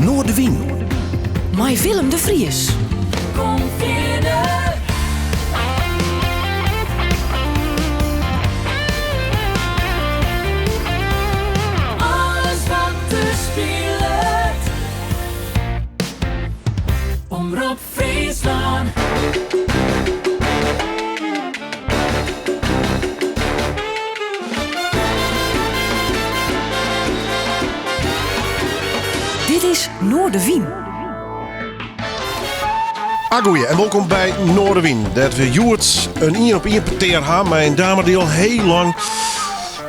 Noardewyn. Mei Willem de Vries. Kom fierder. Alles wat der spilet. Omrop Fryslân. Dit is Noardewyn. Agoeie en wolkom by Noardewyn, dêr't we hjoed in ien op ien petear ha mei in dame dy't al heel lang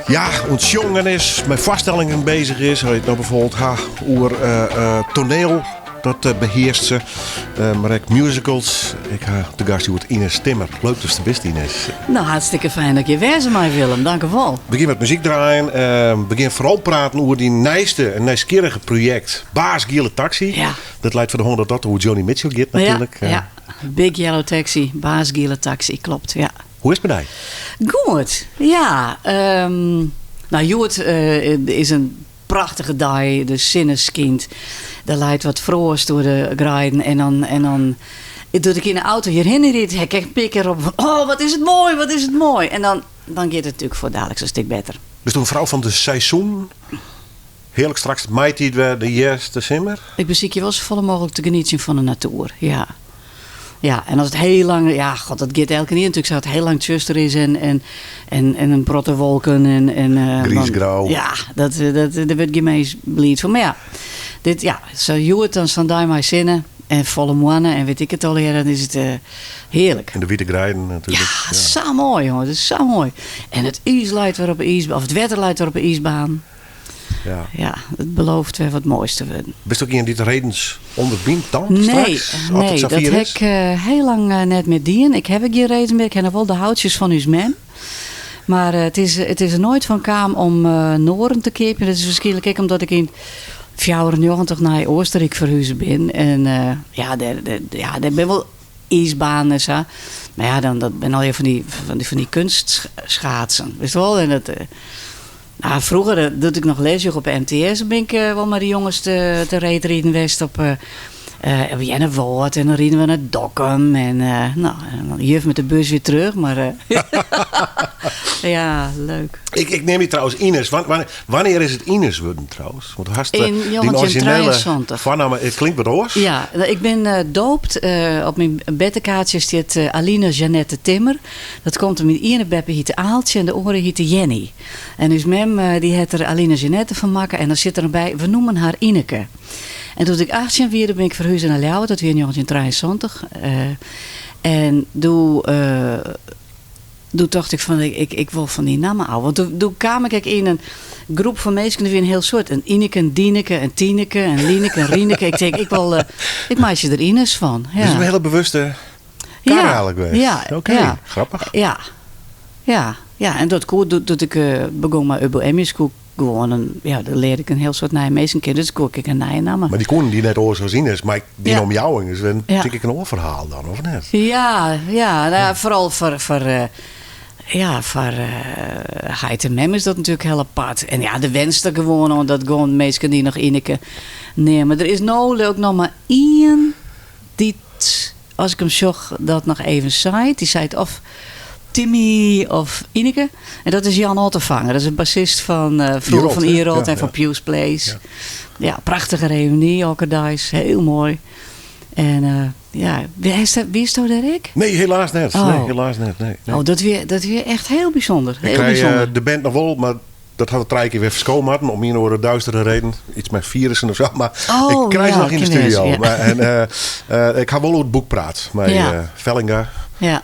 ja, oan it sjongen is, mei foarstellingen bezich is. Hy it no bijvoorbeeld ha oer eh, eh, toneel Dat behearst se. Mar ek musicals. Ik ha te gast hjoed Ines Timmer. Leuk datst der bist, Ines. Nou, hartstikke fijn dat ik hjir wêze mei, Willem. Dank u wol. We gean wat muzyk draaien. We gean foaral praten oer dyn nijste en nijsgjirrige projekt Baas Giele Taxi. Ja. Dat leit foar de hân dat dat oer Joni Mitchell giet natuerlik. Ja, ja. Big Yellow Taxi, Baas Giele Taxi, klopt, ja. Hoe is it mei dy? Goed, ja. Nou, hjoed is in Prachtige dei, de sinne skynt, der leit wat froast oer de greiden en dan, en dan doe't ik yn de auto hjirhinne ried, ha ik echt in pear kear roppen fan oh, wat is it moai, wat is it moai. En dan, dan giet it natuerlik fuortdaliks in stik better. Bist do in frou fan de seizoen? Hearlik straks de maitiid wer, de hjerst, de simmer? Ik besykje wol safolle mooglik te genietsjen fan de natoer, ja. Ja, en as it hiel lang, ja, god, dat giet elkenien natuerlik sa, as it hiel lang tsjuster is en, en, en, en in protte wolken en, en eh, Griisgrau. Ja, dat, dat, dêr wurdt gjin mins bliid fan. Mar ja, dit, ja, sa hjoed dan sa'n dei mei sinne en folle moanne en wit ik it allegear, dan is it eh, hearlik. En de wiete greiden natuerlik. Ja, sa moai, jonge, dat is sa moai. En it iis leit wer op 'e iisbaan, of it wetter leit wer op 'e iisbaan. Ja. Ja, it belooft wer wat moais te wurden. Bist ek ien dy't redens ûnderbynt dan Nee, straks? As nee, it dat safier ha is? ik hiel lang net mear dien. Ik haw ek gjin redens mear. Ik ha noch wol de houtsjes fan ús mem. Mar it is, it is der noait fan kaam om noaren te keapjen. Dat is wierskynlik ek omdat ik yn 94 nei Oostenryk ferhuze bin. En ja, dêr, dêr, ja, dêr binne wol iisbanen en sa. Mar ja, dan, dat binne allegear fan dy, fan dy, fan dy kunstschaatsen. Witst wol? En dat, Nou, froeger, doe't ik noch les joech op de MTS, bin ik wol mei de jonges te, te reedriden west op uh, Earnewâld en dan riden we nei Dokkum en nou, en dan juf met de bus weer terug, mar ja, leuk. Ik, ik neam dy trouwens Ines. Wannear is it Ines wurden trouwens? Want hast In dyn orizjinele 1973. foarnamme, it klinkt wat oars. Ja, ik bin doopt. Op myn bertekaartsje stiet Aline Jeannette Timmer. Dat komt omdat myn iene beppe hiette Aaltsje en de oare hiette Jenny. En ús mem dy hat der Aline Jeannette fan makke en dan sit der noch by, we noemen haar Ineke. En doe't ik 18 wie, doe bin ik ferhuze nei Ljouwert, dat wie yn 1973. En doe, doe tocht ik fan ik, ik wol fan dy namme ôf. Want doe, doe kaam ik ek yn in groep fan minsken, der wie in hiel soad. In Ineke, in Dineke, in Tineke, in Lineke, in Rieneke. Ik tink, ik wol, ik meitsje der Ines fan. Ja. Dus in hiele bewuste kar Ja, eigentlik west. ja, Oké, ja. grappich. Ja, ja, ja. En dat koe doe't ik begûn mei Ubbo Emmius, koe ik gewoan in, ja, dêr learde ik in hiel soad nije minsken kennen, dus koe ik ek in nije namme. Mar dy koenen dy net oars as Ines, mar dyn Ja. omjouwing is wer Ja. tink ik in oar ferhaal dan, of net? Ja, ja, nou ja, foaral foar, foar, ja, foar heit en mem is dat natuerlik hiel apart. En ja, do wenst der gewoan oan dat gewoan minsken dy noch Ineke neame. Der is no leau ik noch mar ien dy't, as ik him sjoch, dat noch even seit. Dy seit of Timmy of Ineke. En dat is Jan Ottervanger. Dat is in bassist fan froeger fan Irolt en fan Pew's Place. Ja. Ja, prachtige reüny okkerdeis. Hiel moai. En ja, wiesto dêr ek? Nee, helaas net. Oh. Nee, helaas net. Nee, nee. Oh, dat wie echt hiel bysûnder. Ik Hiel krij bysûnder. de band noch wol, mar dat hat it trije kear wer ferskowe moatten om ien of oare duistere reden. Iets mei firussen of sa. Mar Oh, ik krij se ja, noch yn de kin wêze, studio. ja. Maar, en, ik ha wol oer it boek praat mei Vellinga.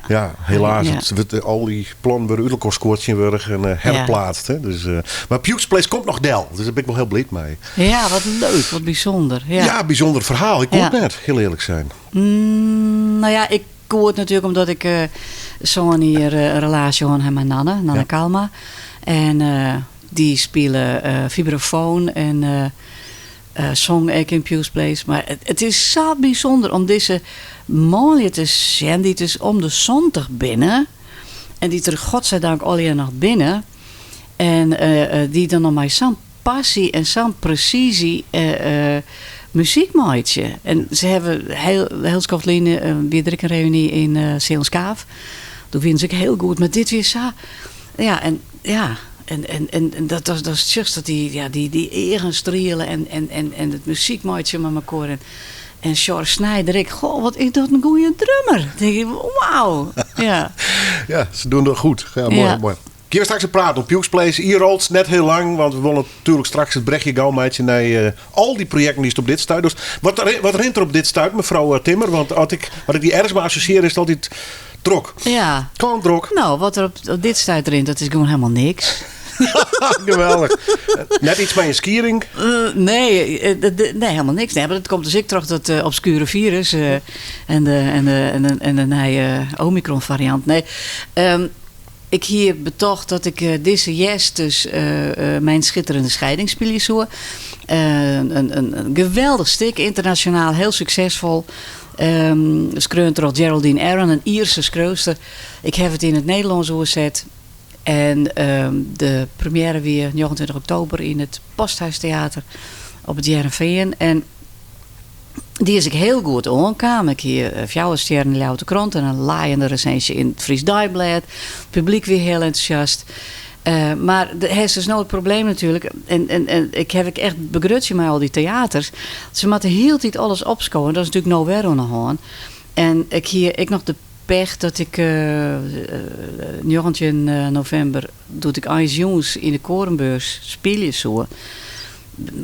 Ja, helaas. It wurdt, al dy plannen wurde út elkoar skuord tsjintwurdich en herplaatst. Hè? Dus, mar Pew's Place komt noch del. Dus dêr bin ik wol hiel bliid mei. Ja, wat leuk. Wat bysûnder. Ja. Ja, bysûnder ferhaal. Ik koe it net, hiel earlik sein. Nou ja, ik koe it natuerlik omdat ik sân jier in relaasje hân ha mei Nanne, Nanne Kalma. En dy spile fibrafoon en song ek yn Pew's Place. Mar it is sa bysûnder om dizze manlju te sjen dy't dus om de 70 binne en dy't der godzijdank allegear noch binne. En dy't dan noch mei sa'n passy en sa'n presysje. Muzyk meitsje. En se hawwe heel, heel skoft lyn wie der ek in reuny yn Seelterskaaf. Doe wienen se ek hiel goed, mar dit wie sa. Ja, en ja, en, en, en, en dat, dat, dat sjochst dat dy, ja, dy, dy eagen striele en, en, en, en it muzyk meitsje mei mekoar. En, en George Snijder ek, goh, wat is dat in goeie drummer. Dan tink ik, wauw. Ja. Ja, se dogge it goed. Ja, moai, Ja. moai. Gean we straks even praten op Pukes Place. Hier rolt net hiel lang, want we wolle natuerlik straks it brechje gau meitsje nei eh, al dy projekten dy'tst op dit stuit dochst. Wat, wat rint der op dit stuit, mefrou eh, Timmer? Want as ik, wat ik dy ergens mei assosjearje, is it altyd drok. Ja. Kant drok. No, wat der op dit stuit rint, dat is gewoan hielendal niks. Geweldich. Net yts mei in skieding? Eh, nee, nee, hielendal niks. Nee, mar dat komt dus ek troch dat obscure virus en de, en de, en de, en de nije Omicron variant. Nee, ik hie betocht dat ik dizze hjerst dus Mijn Schitterende Scheiding spylje soe. In geweldich stik, ynternasjonaal hiel suksesfol. Skreaun troch Geraldine Aaron, in Ierse skriuwster. Ik haw it yn it Nederlânsk oerset. En de premiêre wie 29 oktober yn it Posthuistheater op It Hearrenfean. En Dy is ek hiel goed oankaam. Ik hie fjouwer stjerren yn de Ljouwerter Krante en in laaiende resinsje yn it Fries Deiblêd. It publyk wie hiel entûsjast. Mar der is dus no it probleem natuerlik, en ik haw ek echt begrutsje mei al dy teaters, se moatte hieltyd alles opskowe en dat is natuerlik no wer oan de hân. En ik hie ek noch de pech dat ik 19 novimber, doe't ik eins jûns yn de Koornbeurs spylje soe,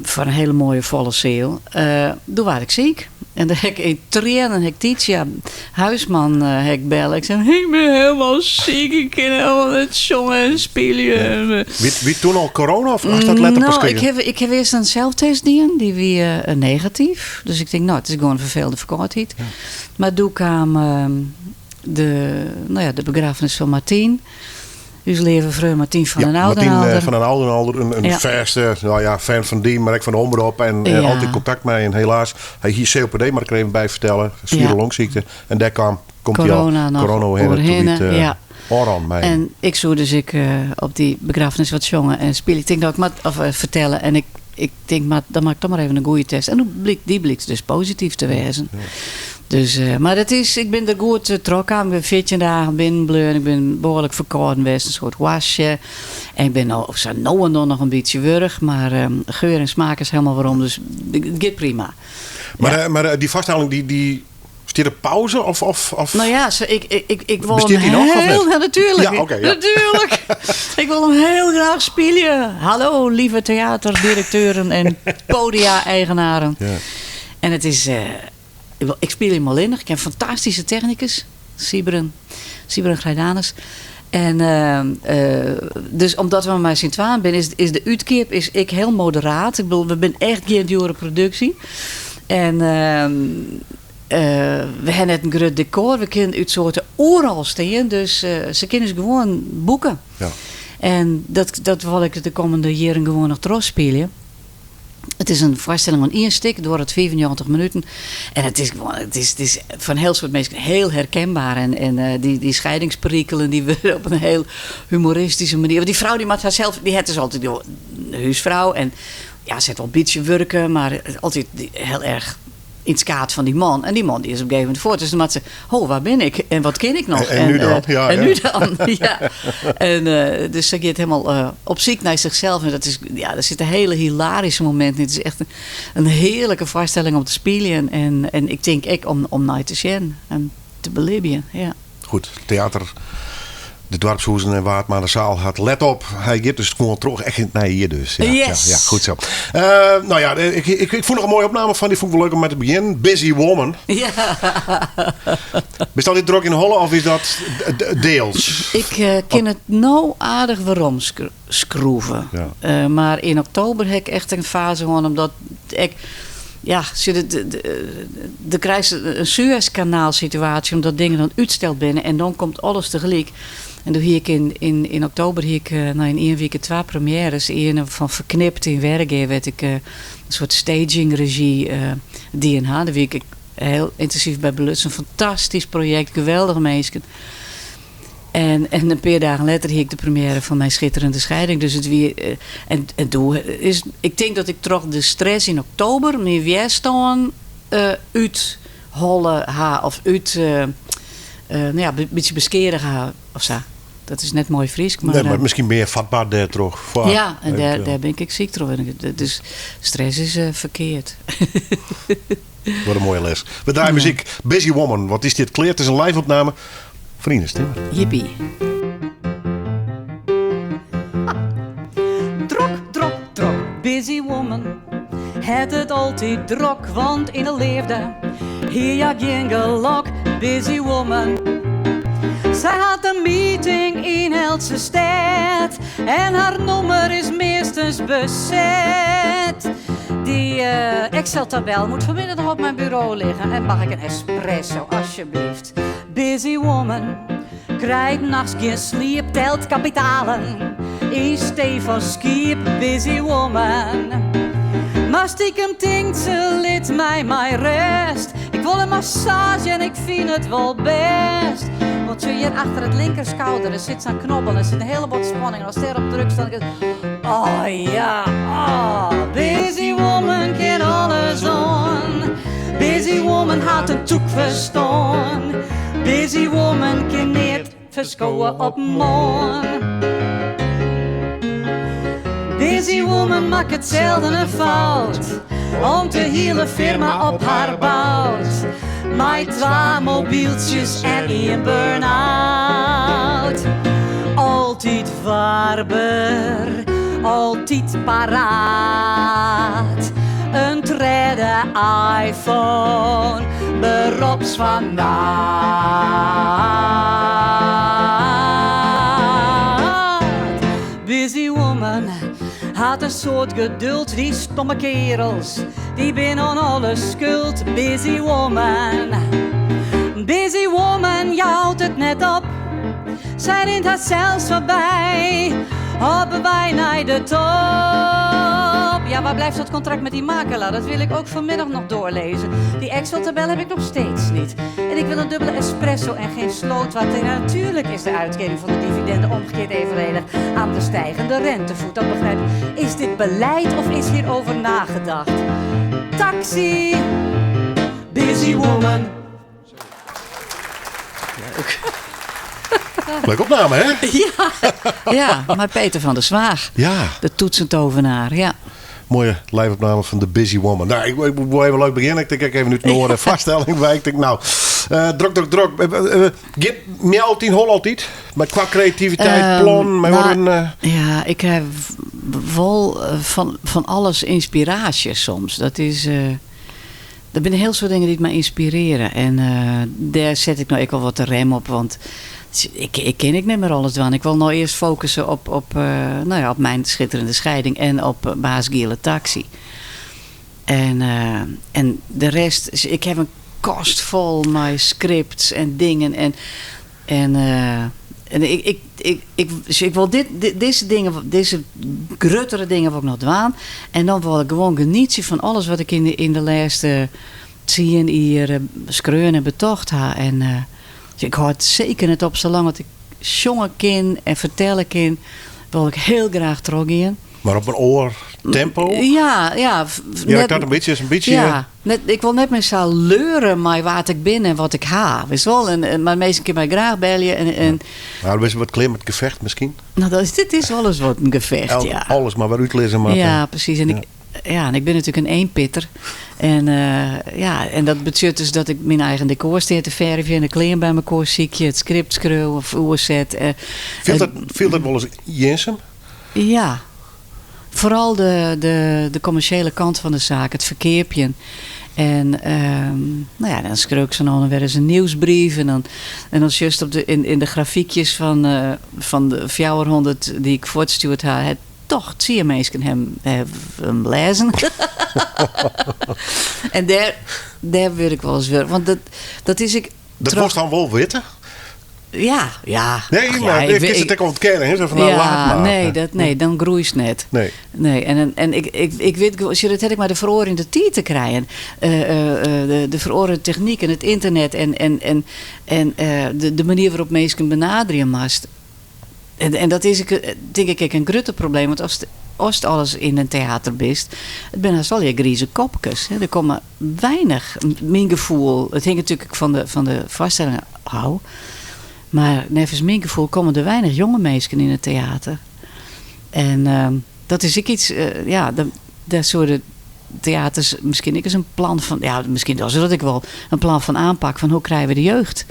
foar in hiele moaie folle seal, doe waard ik siik. En dêr ha ik yn triennen ha ik Titia Huisman ha ik belle. Ik sei, ik bin hielendal siik, ik kin hielendal net sjonge en spylje. Wie toen al corona of hast dat letter pas No, ik krigen? haw, ik haw earst in selftest dien, dy wie negatyf. Dus ik tink, no, it is gewoan in ferfelende ferkâldheid. Mar doe kaam de, no ja, de begraffenis fan Martien. Us leave freon Martien van Ja, den Martien Oudenalder. van den Oudenalder, in Ja. fêste, no ja, fan fan dy, mar ek fan de omrop en Ja. altyd kontakt mei. En helaas, hy hie COPD, moat ik der even by fertelle, swiere Ja. longsykte. En dêr kaam, komt hy al, Corona noch corona oerhinne, oerhinne, toen wie it, ja. Oran mei. En ik soe dus ek op dy begraffenis wat sjonge en spylje. Ik tink dat ik moat, of fertelle. En ik, ik tink, mar dan moat ik toch mar even in goede test. En doe blykt, dy blykt dus posityf te wêzen. Dus, mar it is, ik bin der goed trochkaam. Ik bin 14 dagen binnen bleaun. Ik bin behoarlik ferkâlden west, in soart hoastje. En ik bin no sa no en dan noch in bytsje wurch. Mar geur en smaak is hielendal werom, dus it giet prima. Mar, Ja. mar dy foarstelling, dy stiet op pauze? Of, of, of? No ja, se, ik, ik, ik, ik wol Bestiet him dy noch, of hiel net? Ja, natuerlik. Ja, oké, ja. Natuerlik. Ik wol him hiel graach spylje. Hallo, lieve teaterdirekteuren en podia-eigenaren. Ja. En it is, ik wol, ik spylje him allinnich. Ik ha in fantastyske technikus, Sybren, Sybren Grijdanus. En dus omdat we mei syn twaen binne, is de útkeap is ek hiel moderaat. Ik bedoel, we binne echt gjin djoere produksje. En we ha net in grut dekor. We kinne út soarte oeral stean. Dus se kinne ús gewoan boeke. Ja. En dat wol ik de kommende jierren gewoan noch trochspylje. It is in foarstelling fan ien stik, duorret 95 minuten. En it is gewoan, it is foar in hiel soad minsken hiel herkenbaar. En dy skeidingsperikelen dy wurde op in hiel humoristyske manier. Want dy frou dy moat harsels, dy hat dus altyd de húsfrou. En ja, se hat wol in bytsje wurke, mar altyd hiel erch yn it skaad fan dy man. En dy man dy is op in gegeven momint fuort. Dus dan moat se, ho, wa bin ik? En wat kin ik noch? En nu En dan? Ja, en ja. nu dan? Ja. En dus se giet hielendal op syk nei sichsels. En dat is, ja, der sitte hiele hilaryske mominten yn. It is echt in hearlike foarstelling om te spyljen. En ik tink ek om nei te sjen en te belibjen. Ja. Goed, teater, de doarpshûzen en wa't mar de saal hat, let op. Hy giet dus gewoan troch, echt yn it nije jier dus. Ja, ja, Yes. ja, goed zo. No ja, ik fûn noch in moaie opname fan, dy fûn ik wol leuk om mei te begjinnen. Busy Woman. Ja. Bist altyd drok yn 'e holle of is dat deels? Ik kin it no aardich werom skroeve. Ja. Mar yn oktober ha ik echt in faze hân, omdat ik, ja, sjoch, de krijst in Suezkanaalsituaasje, omdat dingen dan útsteld binne en dan komt alles tegelyk. En doe hie ik yn oktober hie ik, no, yn ien wike twa premières. Ien fan Ferknipt yn Wergea, wêr't ik in soart stagingregie dien ha. Dêr wie ik hiel yntinsyf by belutsen. Fantastysk projekt, geweldige minsken. En, en in pear dagen letter hie ik de première fan Mijn Schitterende Scheiding. Dus it wie. Eh, en, en doe is, ik tink dat ik troch de stress yn oktober myn wjerstân uh, útholle ha of út, uh, uh, no ja, in bytsje beskeadige ha of sa. Dat is net moai Frysk, mar. Nee, mar miskien mear fatber dêrtroch. Foar, ja, en dêr, dêr bin ik siik troch. Dus stress is ferkeard. Wat in moaie les. We draaie muzyk. Busy Woman. Wat is dit klear? It is in live opname. Fan Ines Timmer. Jippie. Drok, drok, drok. Busy woman. Het it altyd drok, want yn 'e leafde hie hja gjin gelok. Busy woman. Sy hat in meeting yn eltse stêd en har nûmer is meastens beset. Dy Excel-tabel moet vanmiddag nog op mijn bureau liggen. En mag ik een espresso, alsjeblieft? Busy woman krijt nachts gjin sliep, telt kapitalen yn stee fan skiep. Busy woman, mar stikem tinkt se, lit my mei rêst. Ik wol in massage en ik fyn it wol bêst. Want sjoch hjir achter it linkerskouder, der sit sa'n knobbel en der sit in hiele bot spanning. En ast dêrop drukst, dan Oh ja, oh, busy woman kin alles oan. Busy woman hat in tûk ferstân. Busy woman kin neat ferskowe op moarn. Busy woman makket selden in fout, om't de hiele firma op har bout. Mei twa mobyltsjes en ien burn-out. Altyd warber, altyd paraat. In tredde iPhone, beropsfanaat. Busy woman hat in soad geduld, dy stomme kearels, dy binne oan alles skuld. Busy woman, busy woman jout it net op. Sy rint harsels foarby op wei nei de top. Ja, waar blijft dat contract met die makelaar? Dat wil ik ook vanmiddag nog doorlezen. Die Excel-tabel heb ik nog steeds niet. En ik wil een dubbele espresso en geen slootwater. En natuurlijk is de uitkering van de dividenden omgekeerd evenredig aan de stijgende rentevoet. Dat begrijp ik. Is dit beleid of is hierover nagedacht? Taxi! Busy woman. Leuke opname, hè? Ja, ja, mei Peter van der Zwaag. Ja. De toetsentovenaar, ja. Moaie live-opname fan The Busy Woman. Nou, ik, ik wol even leuk begjinne. Ik tink ek even út in oare foarstelling wei. Ik tink, nou, eh, drok, drok, drok. Eh, eh, Giet mealt yn hol altyd? Mar kwa kreativiteit, plan, mei nou, oaren... Ja, ik ha wol fan, fan alles ynspiraasje soms. Dat is, der binne in hiel soad dingen dy't my ynspirearje. En dêr set ik no ek al wat de rem op, want ik, ik kin ek net mear alles dwaan. Ik wol no earst fokusse op, op, no ja, op Mijn Schitterende Scheiding en op Baas Giele Taxi. En, en de rest, ik ha in kast fol mei scripts en dingen. En, en, en ik, ik, ik, ik, ik wol dit, dizze dingen, dizze gruttere dingen wol ik noch dwaan. En dan wol ik gewoan genietsje fan alles wat ik yn de, yn de lêste tsien jier skreaun en betocht ha. En ik hâld seker net op salang't ik sjonge kin en fertelle kin, wol ik hiel graach trochgean. Mar op in oar tempo? Ja, ja. Ja, dat in bytsje is in bytsje. Ja, net, ik wol net mear sa leure mei wa't ik bin en wat ik ha. Witst wol? En, mar minsken kinne my graach belje. En, en, Nou, dan is wat klear mei it gefecht miskien. No, dat, dit is wolris wat in gefecht, ja. Alles mar wer útlizze moatte. Ja, presys. En, ik, ja, en ik bin natuerlik in eenpitter. En, ja, en dat betsjut dus dat ik myn eigen dekôr stean te fervjen, de klean by mekoar sykje, it skript skriuw of oerset. Fielt dat, fielt dat wolris iensum? Ja. Foaral de, de, de kommersjele kant fan de saak, it ferkeapjen. En no ja, dan skriuw ik sa no en dan wer ris in nieuwsbrief. En dan, en dan sjochst op de, yn, yn de grafykjes fan, fan de 400 dy't ik fuortstjoerd ha, het toch tsien minsken him, him lêzen. en dêr, dêr wurd ik wolris wurch. Want dat, dat is ek. Dat wolst dan wol witte? Ja, ja. Nee, Ach, maar ja, ik is het ook ontkennen. Hè? Zo van, nou, ja, laat maar. Nee, dat, nee, dan groeit net. Nee. Nee, en, en ik weet, gewoon, dat heb ik maar de veroren in de tijd te krijgen. De veroren techniek en het internet en de manier waarop mensen benaderen mast. En dat is, denk ik, een grote probleem. Want als het alles in een theater bist, het ben haast al je grieze kopjes. Hè. Er komen weinig, mijn gevoel, het hangt natuurlijk van de vaststellingen hou. Maar nevens mijn gevoel komen er weinig jonge mensen in het theater. En dat is ik iets, ja, daar soort theaters misschien ik eens een plan van, ja, misschien was dat ik wel een plan van aanpak van hoe krijgen we de jeugd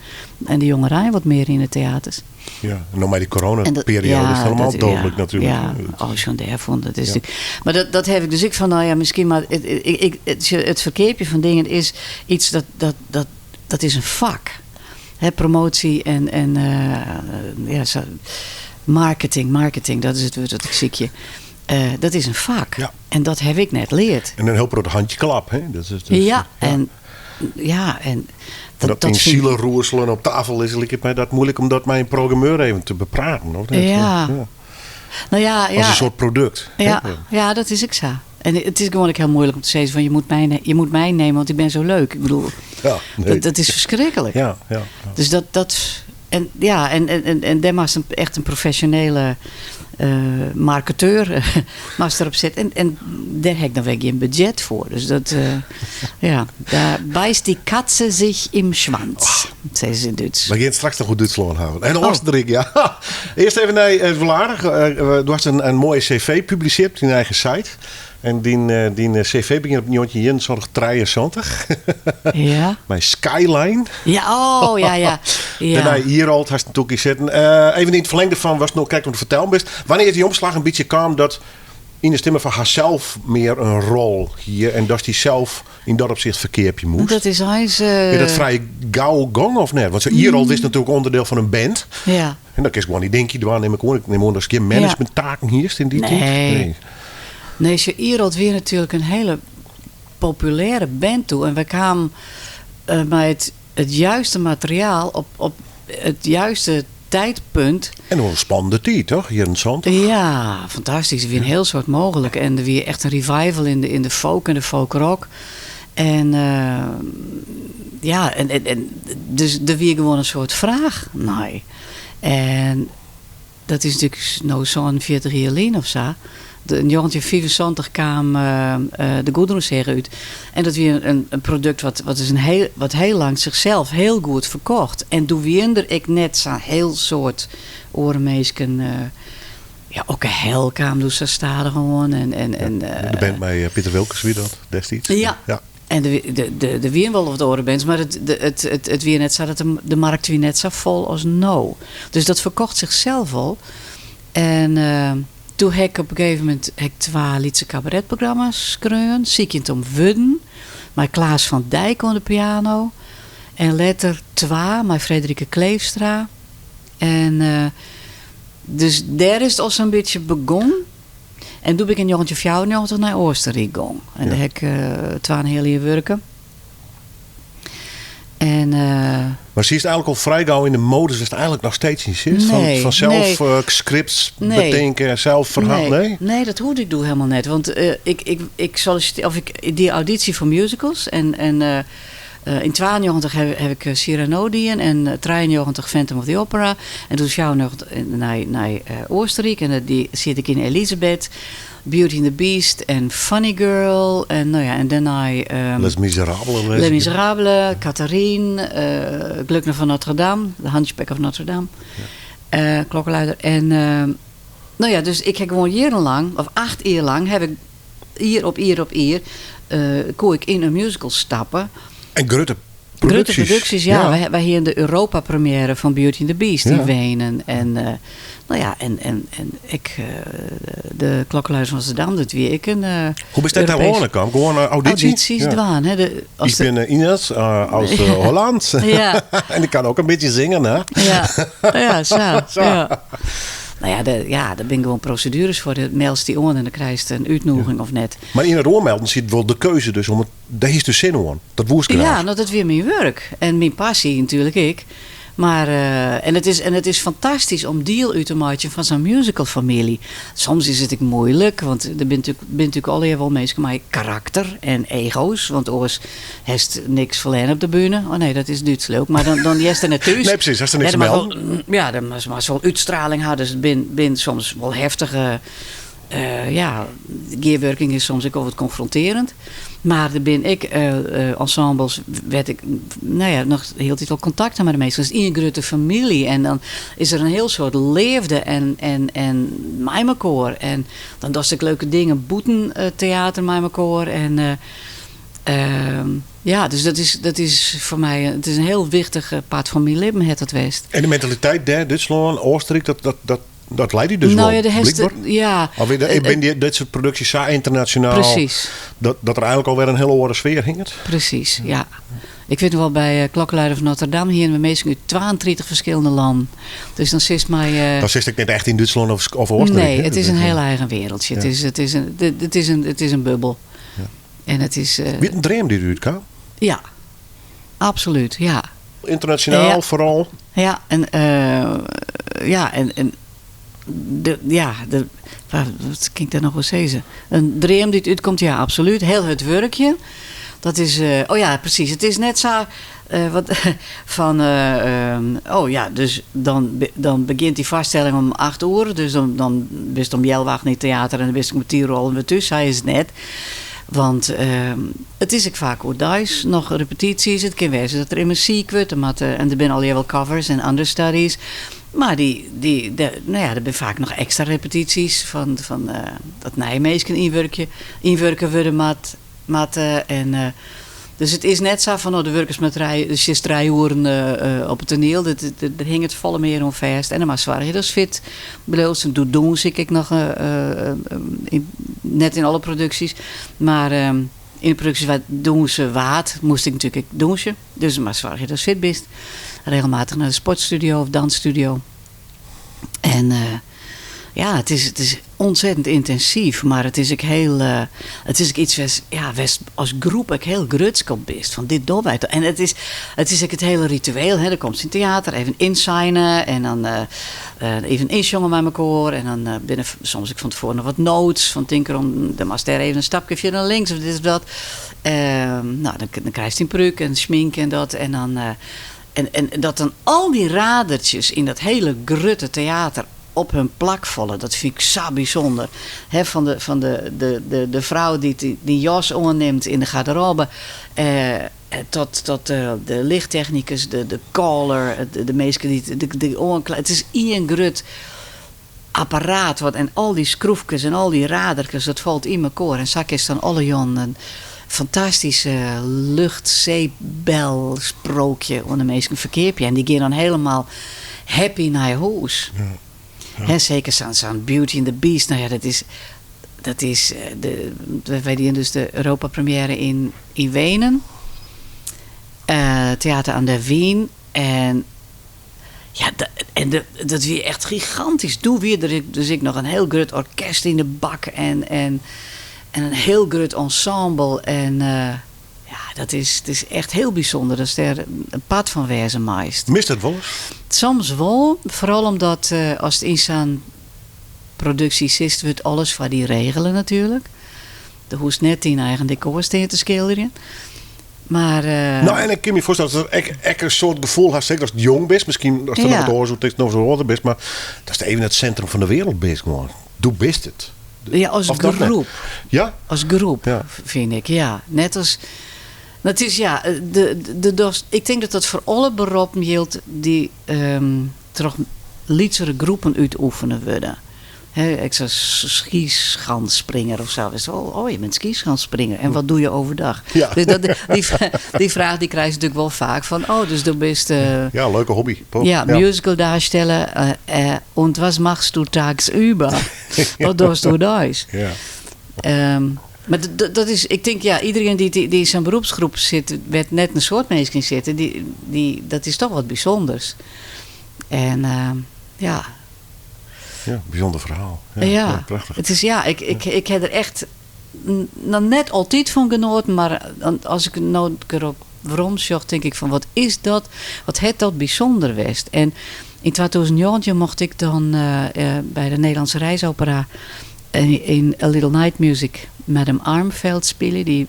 en de jongerij wat meer in de theaters. Ja, en nog maar die coronaperiode is helemaal dodelijk natuurlijk. Ja, oh, zo'n daarvan. Dat is natuurlijk. Maar dat heb ik dus ik van, nou ja, misschien maar het verkeerpje van dingen is iets dat is een vak. Hè, promotie en ja, zo, marketing, marketing, dat is het woord dat ik zie je. Dat is een vak. En dat heb ik net leerd. En een heel groot handje klap, hè? Dat is dus, ja, en ja, en dat, dat in zielen roerselen op tafel is, lijkt het mij dat moeilijk om dat mijn programmeur even te bepraten. Of niet? Ja. Nou ja, ja. Als een soort product. Ja, ja, dat is ik zo. En het is gewoon ook heel moeilijk om te zeggen van je moet mij nemen, want ik ben zo leuk. Ik bedoel, Ja, nee. dat is verschrikkelijk. Dus dat en ja, en daar was echt een professionele marketeur was erop zit. En daar heb ik dan weer geen budget voor. Dus dat, ja, daar beißt die Katze zich im Schwanz, zei ze in Duits. We gaan straks nog goed Duitsland houden. En Oostenrijk, ja. Eerst even naar het wel aardig. Du hast een mooie cv publiceerd op je eigen site. En die cv begint op 1973. Bij Skyline. Ja, oh, ja. Daarna hier al, hast natuurlijk zitten. Even in het verlengde van was het nog kijk om te vertellen best. Wanneer is die omslag een beetje kwam dat in de stemmen van haarzelf meer een rol hier en dat die zelf in dat opzicht verkeerd je moest. Dat is hij is, Is dat vrij gauw gong of net? Want zo Ierald is natuurlijk onderdeel van een band. En dan kun je gewoon niet denken, daar neem ik gewoon, ik neem aan dat ze geen managementtaken hier is in die tijd. Nee. Nee, ze Ierald weer natuurlijk een hele populaire band toe. En we kwamen met het juiste materiaal op het juiste tijdpunt. En nog een spannende tijd, toch? Hier in Zand. Ja, fantastisch. Er weer een heel soort mogelijk. En er weer echt een revival in de folk en de folk rock. En ja, en dus er weer gewoon een soort vraag. Nee. En dat is natuurlijk nou zo'n 40 jaar geleden of zo. In 1975 kwam de Gudrun-serie uit. En dat weer een product wat heel lang zichzelf heel goed verkocht. En toen weer ik net zo'n heel soort orenmeesken. Ja, ook een hel kwam dus ze staan gewoon. En De band bij Pieter Wilkes, wie dat destijds? Ja. En de weer wel of de oren maar het, de, het, het, het weer net zo dat de markt weer net zo vol als nou. Dus dat verkocht zichzelf al. En toen heb ik op een gegeven moment heb ik twee Lietse cabaretprogramma's geschreven. Ziekend om Wudden. Maar Klaas van Dijk aan de piano. En letter twee, met Frederike Kleefstra. En dus daar is het al zo'n beetje begonnen. En toen ben ik in 1994 naar Oostenrijk gegaan. En daar heb ik twee hele jaar werken. En, Maar zie je het eigenlijk al vrij gauw in de modus, is het eigenlijk nog steeds niet zit? Nee, van zelf nee. Scripts Nee. bedenken, zelf verhaal? Nee? Nee, dat hoorde ik doe helemaal net. Want ik solliciteer, of ik die auditie voor musicals. En in 92 heb ik Cyrano dien en 93 Phantom of the Opera. En toen is nog naar Oostenrijk. En die zit ik in Elisabeth, Beauty and the Beast en Funny Girl. En nou ja, en daarna... Les Miserables. Les Miserables, Catherine, Glöckner van Notre Dame, de Hunchback of Notre Dame, klokkenluider. En nou ja, dus ik heb gewoon jarenlang, of 8 jaar lang, heb ik hier op hier op hier, kon ik in een musical stappen. En grote Grote producties. producties, ja. Wij hier in de Europa-première van Beauty and the Beast in Wenen. En, nou ja, en ik, de klokkenluider van Amsterdam, dat wie ik een Hoe bestaat daar Europees- gewoon kwam? Gewoon auditie? Audities dwaan. Hè? Als Ik ben Ines uit Holland. En ik kan ook een beetje zingen, hè? Ja, zo. Zo. Ja. Nou ja, ja, daar ben gewoon procedures voor. De mails die on en dan krijg je een uitnodiging of net. Maar in het oormelden zit wel de keuze dus om het... Daar is de zin aan. Dat woest Ja, nou, dat is weer mijn werk. En mijn passie natuurlijk ik. Maar, eh, en, it is, en it is fantastysk om diel út te meitsjen fan sa'n musicalfamylje. Soms is it ek muoilik, want der binne natuerlik binne natuerlik allegear wol minsken mei karakter en ego's, want oars hast niks ferlern op de bühne. Oh nee, dat is Dúts leau ik, mar dan, dan hearst der net thús. Nee, presys, hast der niks Ja, te der moat melden. wol, ja, der moat wol útstraling ha, dus it bin, bin soms wol heftige ja, de gearwurking is soms ek wol wat konfrontearjend. Mar der binne ek ensembles wêr't ik no ja, noch hieltyd wol kontakt ha mei de minsken. Dat is ien grutte famylje en dan is der in hiel soad leafde en, en, en mei mekoar. En dan dochst ek leuke dingen bûten it teater mei mekoar. En ja, dus dat is, dat is foar my it is in hiel wichtich part fan myn libben hat dat west. En de mentaliteit dêr, Dútslân, Oostenryk, dat, dat, dat Dat leit dy dus nou, wol, ja, de hest, blykber. ja. Of is de, bin dy, dit soart produksjes sa ynternasjonaal Presys. dat, dat der eigenlik alwer in hiele oare sfear hinget? Presys, ja. Ik wit noch wol, by eh, Klokkenluider van Notre Dame hiene we minsken út 32 ferskillende lannen. Dus dan sitst mei. Eh, Dan sitst ek net echt yn Dútslân of, of Oostenryk. nee, hè? it is Dat in hiel eigen wereldje. It, Ja. is, it, is in, it, is in, it is in bubbel. En it is. eh, Wie it in dream dy't útkaam? ja, absolút, ja. Ynternasjonaal Ja. foaral. Ja, en, eh, ja, en, en de, ja, de, wat kin ik dêr noch oer sizze? In dream dy't útkomt, ja, absolút. Hiel hurd wurkje. Dat is, eh, oh ja, presys. It is net sa eh, wat, fan, eh, oh ja, dus dan, dan begjint dy foarstelling om 8 oere. Dus dan, dan bist om healwei achten yn it teater en dan bist om kertier oer alven wer thús. Sa is it net. Want it is ek faak oerdeis noch repetysjes. It kin wêze dat der immen siik wurdt. Der moatte, en der binne allegear wol covers en understudies. Mar dy, dy, de, no ja, der binne faak noch ekstra repetysjes fan, fan dat nije minsken ynwurkje, ynwurke wurde moat, moatte. En, dus it is net sa fan, oh, do wurkest mar trije, do sitst trije oeren op it toaniel. Dat, der hinget folle mear oan fêst. En dan moatst soargje datst fit bliuwst. En doe dûnse ik ek noch, net yn alle produksjes, mar yn de produksjes wêr't dûnse waard, moast ik natuerlik ek dûnsje. Dus dan moatst soargje datst fit bist. Regelmatich nei de sportstudio of dansstudio. En ja, it is, it is ontzettend yntinsyf, mar it is ek hiel, it is ek yts wêr'tst, ja, wêr'tst as groep ek hiel grutsk op bist. Fan dit dogge wy toch. En it is, it is ek it hiele ritueel, hè. Dan komst yn it teater, even ynsigne en dan even ynsjonge mei mekoar. En dan binne soms ek fan tefoaren noch wat notes, fan tink derom, dan moatst dêr even in stapke fierder nei links of dit of dat. No, dan, dan krijst dyn prúk en smink en dat. En dan, en, en dat dan al dy radertsjes yn dat hiele grutte teater op hun plak falle, dat fyn ik sa bysûnder. Hè, fan de, fan de, de, de, de frou dy't dy, dy jas oannimt yn de garderobe, tot, tot de, de lichttechnikus, de, de caller, de, de minsken dy't de, de oankle-. It is ien grut apparaat wat, en al dy skroefkes en al dy raderkes, dat falt yn mekoar. En sa kinst dan alle jûnen in fantastyske luchtzeebelsprookje oan de minsken ferkeapje. En dy gean dan hielendal happy nei hûs. Hè, seker sa'n sa'n Beauty and the Beast. No ja, dat is, dat is de, wy dienen dus de Europapremière yn, yn Wenen. Theater an der Wien. En ja, en de, dat wie echt gigantysk. Doe wie der dus ek noch in hiel grut orkest yn de bak en, en, en in hiel grut ensemble. En ja, dat is, it is echt hiel bysûnder datst dêr in part fan wêze meist. Mist dat wolris? Soms wol, foaral omdat ast yn sa'n produksje sitst, wurdt alles foar dy regele natuerlik. Do hoechst net dyn eigen dekôr stean te skilderjen. Mar, No, en ik kin my foarstelle dat ek, ek in soart gefoel hast, seker ast jong bist, miskien ast der noch wat oars oer tinkst, noch wat âlder bist, mar datst even it sintrum fan de wereld bist gewoan. Do bist it. Ja, as Of dat net? groep. Ja? As groep, fyn ik, ja. Net as, dat is, ja, de, de, de, ik tink dat dat foar alle beroppen jildt dy't troch lytsere groepen útoefene wurde. Hè, ek sa'n skyskansspringer of sa. Witst wol, oh, je bent skyskansspringer. En wat doe je overdag? Dus dat, die, die fraach die krijst natuerlik wol faak. Fan, oh, dus do bist... Ja, leuke hobby. Toch? Ja, musical darsteller. Und was machst du tagsüber? Wat dochst oerdeis? Mar dat is, ik tink, ja, iderien dy't dy't yn sa'n beroepsgroep sit, wêr't net in soad minsken yn sitte, dy, dy, dat is toch wat bysûnders. En ja. Ja, bysûnder ferhaal. Ja, ja, prachtich. It is, ja, ik, ik, ik ha der echt noch net altyd fan genoaten, mar as ik no derop werom sjoch, tink ik fan wat is dat, wat hat dat bysûnder west. En yn 2019 mocht ik dan by de Nederlandse Reisopera yn A Little Night Music Madame Armfeld spylje. Dy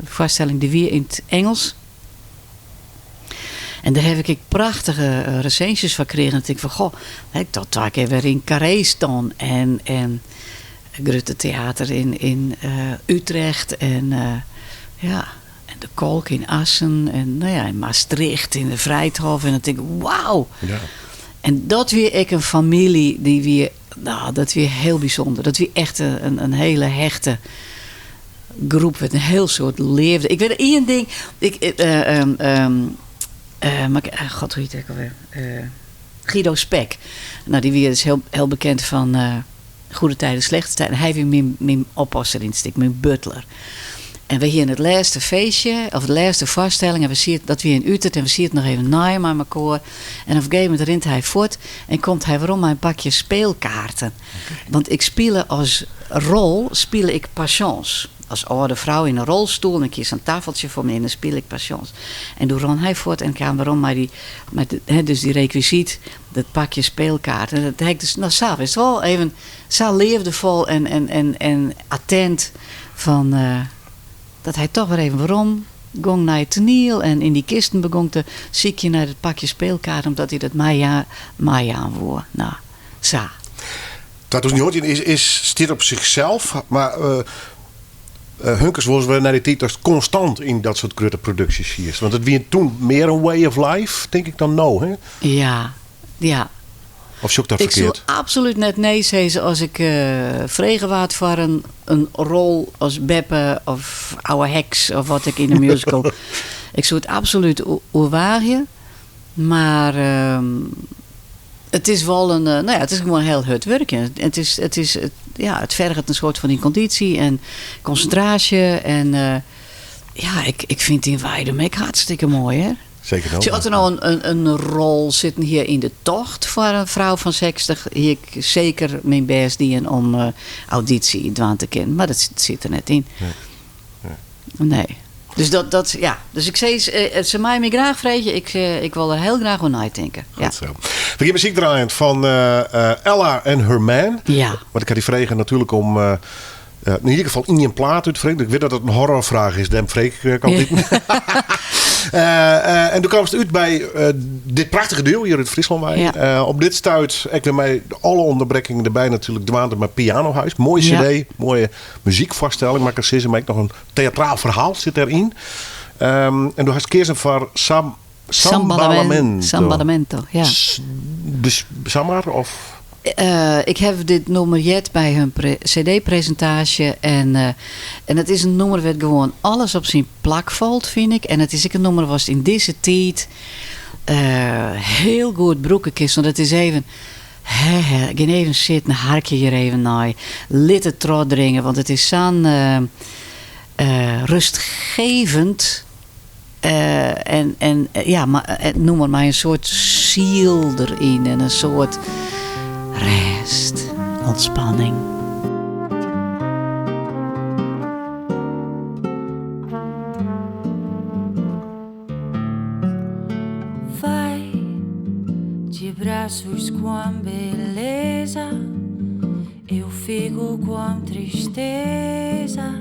foarstelling dy wie yn it Ingelsk. En dêr haw ik ek prachtige resinsjes foar krigen. En tink fan goh, ik doch twa kear wer yn Carré staan en en grutte teater yn yn Utrecht en ja, en de Kolk yn Assen en no ja, yn Maastricht yn de Vrijthof en dan tink ik wauw! Ja. En dat wie ek in famylje dy wie, no, dat wie hiel bysûnder. Dat wie echt in in hiele hechte groep met in hiel soad leafde. Ik wit ien ding, ik, mar, god hoe hjit hy ek alwer? Guido Spek. No, dy wie dus hiel, hiel bekend fan Goede Tijden, Slechte Tijden. Hy wie myn, myn oppasser yn it stik, myn butler. En we hiene it lêste feestje, of de lêste foarstelling, en we sieten, dat wie yn Utert, en we sieten noch even nei mei mekoar. En op in gegeven momint rint hy fuort en komt hy werom mei in pakje speelkaarten. Want ik spile as rol spile ik patience. As âlde frou yn in rolstoel en ik hie sa'n tafeltsje foar my en dan spile ik patience. En doe rûn hy fuort en kaam werom mei dy, mei hè, dus dy rekwisyt, dat pakje speelkaarten. En dat ha ik dus, no sa, witst wol, even sa leafdefol en, en, en, en attent fan dat hy toch wer even werom gong nei it toaniel en yn dy kisten begong te sykjen nei dat pakje speelkaarten omdat hy dat my meijaan woe. No, sa. 2019 is, is, stiet op zichzelf, mar Hunkes wol wer nei dy tiid datst konstant yn dat soart grutte produksjes siest. Want it wie toen mear in way of life, tink ik, dan no, hè? Ja, ja. Of sjoch ik dat Ik soe ferkeard? absolút net nee sizze as ik frege waard foar in, in rol as beppe of oude heks of wat ek yn in musical. Ik soe it absolút oerwaagje. Mar it is wol in, no ja, it is gewoan hiel hurd wurkjen. It is, it is, ja, it ferget in soart fan dyn kondysje en konsintraasje en ja, ik, ik fyn it yn Weidum ek hartstikke moai, hear. Seker no. Sjoch, as der no in, in rol sitten hie yn de tocht foar in frou fan 60, hie ik seker myn bêst dien om audysje dwaan te kinnen. Mar dat sit der net yn. Nee. Nee. Dus dat, dat, ja. Dus ik sis, se meie my graach freegje. Ik, ik wol der hiel graach oer neitinke. Goed zo. We gean muzyk draaien fan Ella en Her Man. Ja. Want ik ha dy frege natuerlik om yn ieder gefal ien plaat út te freegjen. Ik wit dat it in horrorfraach is, dêrom freegje ik ek altyd. En doe kaamst út by dit prachtige duo hjir út Fryslân wei. Ja. Op dit stuit, ek wer mei alle ûnderbrekkingen derby natuerlik, dwaande mei Pianohuis. Moaie Ja. cd, moaie muzykfoarstelling, mar ik kan sizze, mar ek noch in teatraal ferhaal sit dêryn. En do hast keazen foar Sam, Sambalamento. Sambalamento, ja. Samar of? Ik haw dit nûmer heard by hun cd-presintaasje en en it is in nûmer wêr't gewoan alles op syn plak falt, fyn ik. En it is ek in nûmer watst yn dizze tiid hiel goed brûke kinst, want it is even Hè, hè, gean even sitten, harkje hjir even nei. Lit it trochdringe, want it is sa'n rustgevend en, en ja, nûmer mei in soart siel deryn en in soart rêst, ûntspanning. Vai de braços com a beleza, eu fico com a tristeza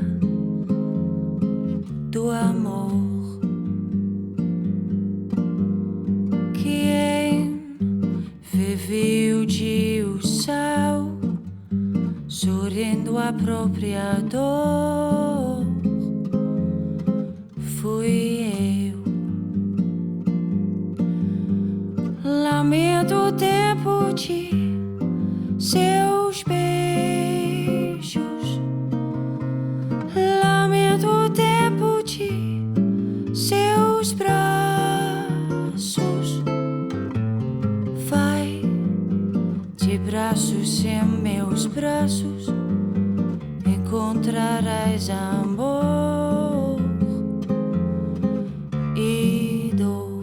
do amor que viveu de o céu, sorrindo a própria dor. Fui eu. Lamento o tempo de seus beijos. Lamento o tempo de seus braços. Vai de braços em meus braços, encontrarás amor e dor.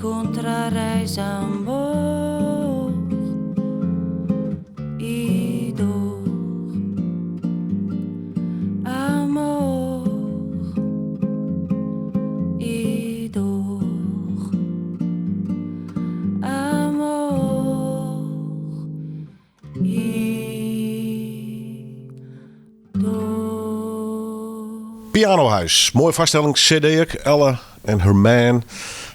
Encontrarás amor e dor. Amor e dor. Amor e dor. Pianohuis, mooi vaststelling, CD ik. Ella en her man.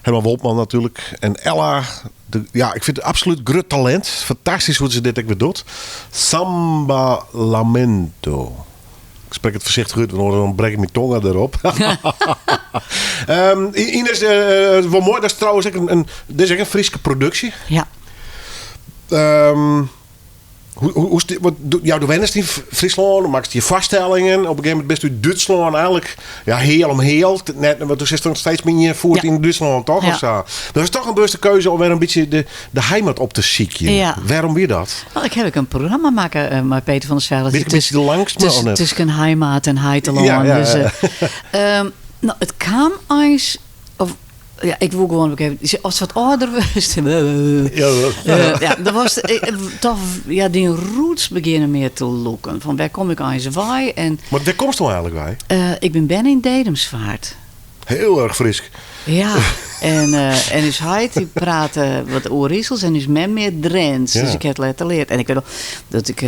Herman Woltman natuurlijk. En Ella, de, ja, ik vind het absoluut grut talent. Fantastisch hoe ze dit ook weer doet. Samba Lamento. Ik spreek het voorzichtig uit, want dan breek ik mijn tong erop. Ines, wel mooi, dat is trouwens ook dit is ook een Friese productie. Ja. Hoe is dit, wat, doe, ja, de wenners in Friesland, dan maakt je vaststellingen. Op een gegeven moment bent u Duitsland eigenlijk, ja, heel om heel. Net, want er zit nog steeds meer voert in Duitsland, toch? Ja. Of zo. Dat is toch een bewuste keuze om weer een beetje de heimat op te zieken. Ja. Waarom weer dat? Nou, ik heb ook een programma maken met Peter van der Zijl. Weet ik een beetje de langste, maar of net? Tussen heimat en heiteland. Ja, ja, ja. Het kwam eens, of, ja, ik wil gewoon ook even, als het wat ouder was, Ja, dat- Ja, dat was, toch, ja, die roots beginnen meer te lokken. Van waar kom ik eens wij? En, maar waar komst du eigenlijk bij? Ik ben ben in Dedemsvaart. Heel erg fris. Ja, en dus hij die praatte wat Oerisels en dus men meer Drents. Dus ik heb het letterlijk. En ik weet nog dat ik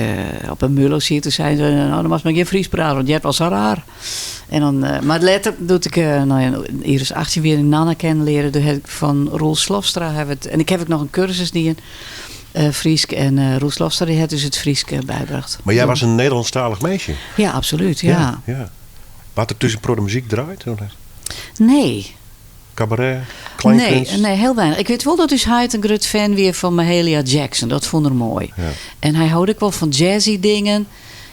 op een mulo zit, toen zei ze, nou, dan was maar geen Fries praten, want jij was zo raar. En dan, maar later doet ik nou ja, hier is 18 weer in Nanne kennen leren. Toen heb ik van Roel Slofstra heb het, en ik heb ook nog een cursus die in Friesk. En Roel Slofstra die had dus het Friesk bijgebracht. Maar jij was een Nederlandstalig meisje? Ja, absoluut, ja. Ja, ja. Wat er tussen pro de muziek draait? Of niet? Nee. Cabaret, kleinkunst? Nee, nee, heel weinig. Ik weet wel dat dus hij een groot fan weer van Mahalia Jackson. Dat vond hij mooi. En hij houdt ook wel van jazzy dingen.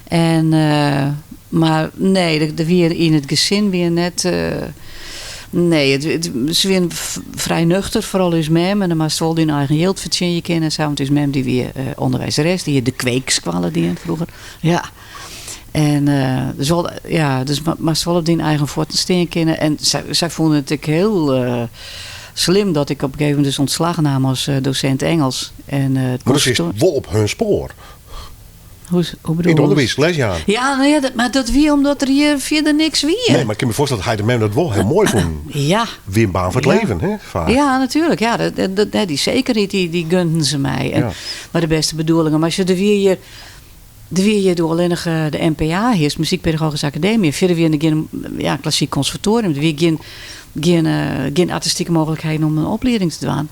En, maar nee, de weer in het gezin weer net... nee, het is weer vrij nuchter, vooral is mem. En dan maar wel die eigen geld verdienen je kennen. Zo, want het is mem die weer onderwijzeres, die de kweekskwallen die vroeger. Ja. En dus wel, ja, dus maar ze wel op die eigen voeten steen kennen. En zij vonden het ook heel slim dat ik op een gegeven moment dus ontslag nam als docent Engels. En het Maar dat is conservatorium wel op hun spoor. Hoe bedoel In het je? onderwijs, lesjaar. Ja, nou ja, dat, maar dat wie omdat er hier verder niks wie. Nee, maar ik kan me voorstellen dat hij de mem dat wel heel mooi vond. Weer een baan voor het leven, hè? Vaak. Ja, natuurlijk. Ja, die zekerheid, die gunten ze mij. Maar de beste bedoelingen. Maar als je de weer hier, de weer hier door alleen nog de MPA hier is, Muziekpedagogische Academie. Verder weer geen, ja, klassiek conservatorium. Er weer geen artistieke mogelijkheden om een opleiding te doen.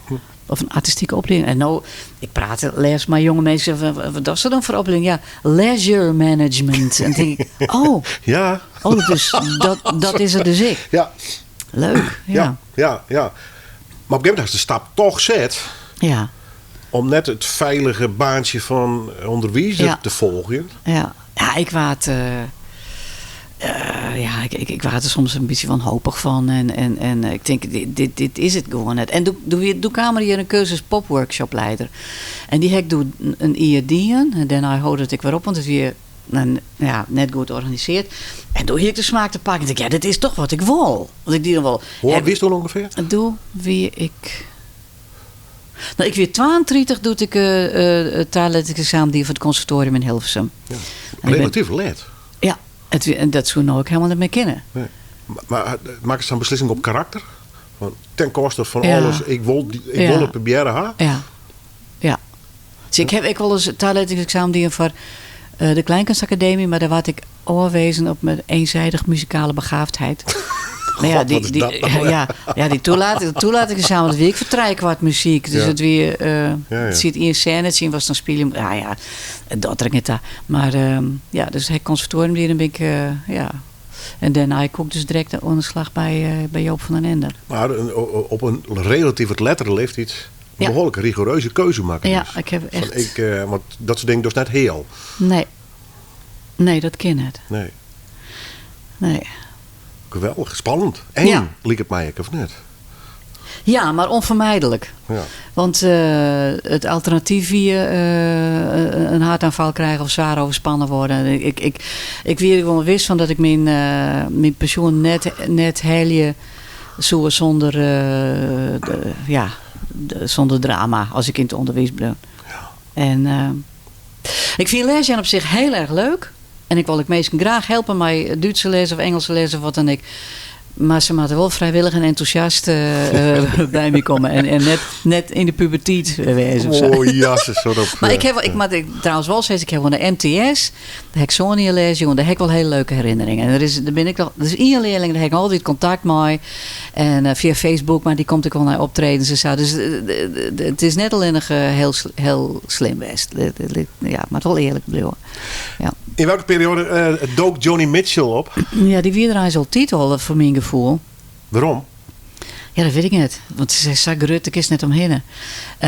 Of een artistieke opleiding. En nou, ik praat les, maar jonge mensen zeggen, wat is dat dan voor opleiding? Ja, leisure management. En dan denk ik, oh. Oh, dus dat is het dus ik. Leuk, ja. Maar op een gegeven moment als de stap toch zet... Om net het veilige baantje van onderwijzer te volgen. Ja, ja, ik waard, ja, ik, ik, ik waard er soms een beetje wanhopig van. En ik denk, dit is het gewoon net. En doe kamer hier een cursus popworkshopleider. En die heb ik doe een IRD. En daarna hoorde het ik weer op, want het weer, nou, ja, net goed georganiseerd. En toen hier ik de smaak te pakken. Ik dacht, ja, dit is toch wat ik wil. Want ik die dan wel. Hoe oud wist toen ongeveer? Doe wie ik... Nou, ik weer 32 doet ik het taallettingsexamen die van het conservatorium in Hilversum. Ja. En ik ben Relatief laat. Ja, en dat zou nou ook helemaal niet meer kennen. Nee. Maar maak je dan beslissing op karakter? Want ten koste van alles, ik wil het proberen, ha? Ja. Ja. Dus ik heb ik wel eens het taallettingsexamen die voor de Kleinkunstacademie, maar daar was ik aanwezen op mijn eenzijdig muzikale begaafdheid. Maar ja, God, wat is dat nou? die toelatingsexamen, dat weet ik voor trijkwart muziek. Dus het weer het zit in scène, het zien was dan spelen. Ja, ja, dat trek ik niet daar. Maar ja, dus het conservatorium die dan ben ik ja. En daarna ik ook dus direct aan de slag bij Joop van den Ende. Maar op een relatief het lettere leeftijd een behoorlijk rigoureuze keuze maken. Ja, dus. ik heb Van echt ik want dat soort dingen dus net heel. Nee. Nee, dat ken het. Nee. Nee. Geweldig, spannend. Eng, liep het mij, of net? Ja, maar onvermijdelijk. Want het alternatief hier een hartaanval krijgen of zwaar overspannen worden. Ik weet gewoon wist van dat ik mijn pensioen net helje zo zonder de, ja, Sûnder drama as ik yn it ûnderwiis bliuw. En ik fyn lesjaan op sich hiel erch leuk. En ik wol ek minsken graach helpe mei Dútse les of Engelse les of wat dan ek. Mar se moatte wol frijwillich en entûsjast by my komme. En net, net yn de puberteit wêze of sa. Oh jasses, wat op. Mar ik ha, ik moat trouwens wol sizze, ik ha oan de MTS, dêr ha ik Sonia les jûn, dêr ha ik wol hiele leuke herinneringen. En der is, der bin ek noch, der is ien learling, dêr ha ik altyd kontakt mei. En fia Facebook, mar dy komt ek wol nei optredens en sa. Dus it is net allinnich hiel, hiel slim west. Ja, moat wol earlik bliuwe. Ja. Yn welke perioade dook Joni Mitchell op? Ja, dy wie der eins altyd al, foar myn gefoel. Wêrom? Ja, dat wit ik net. Want se is sa grut, dêr kinst net omhinne.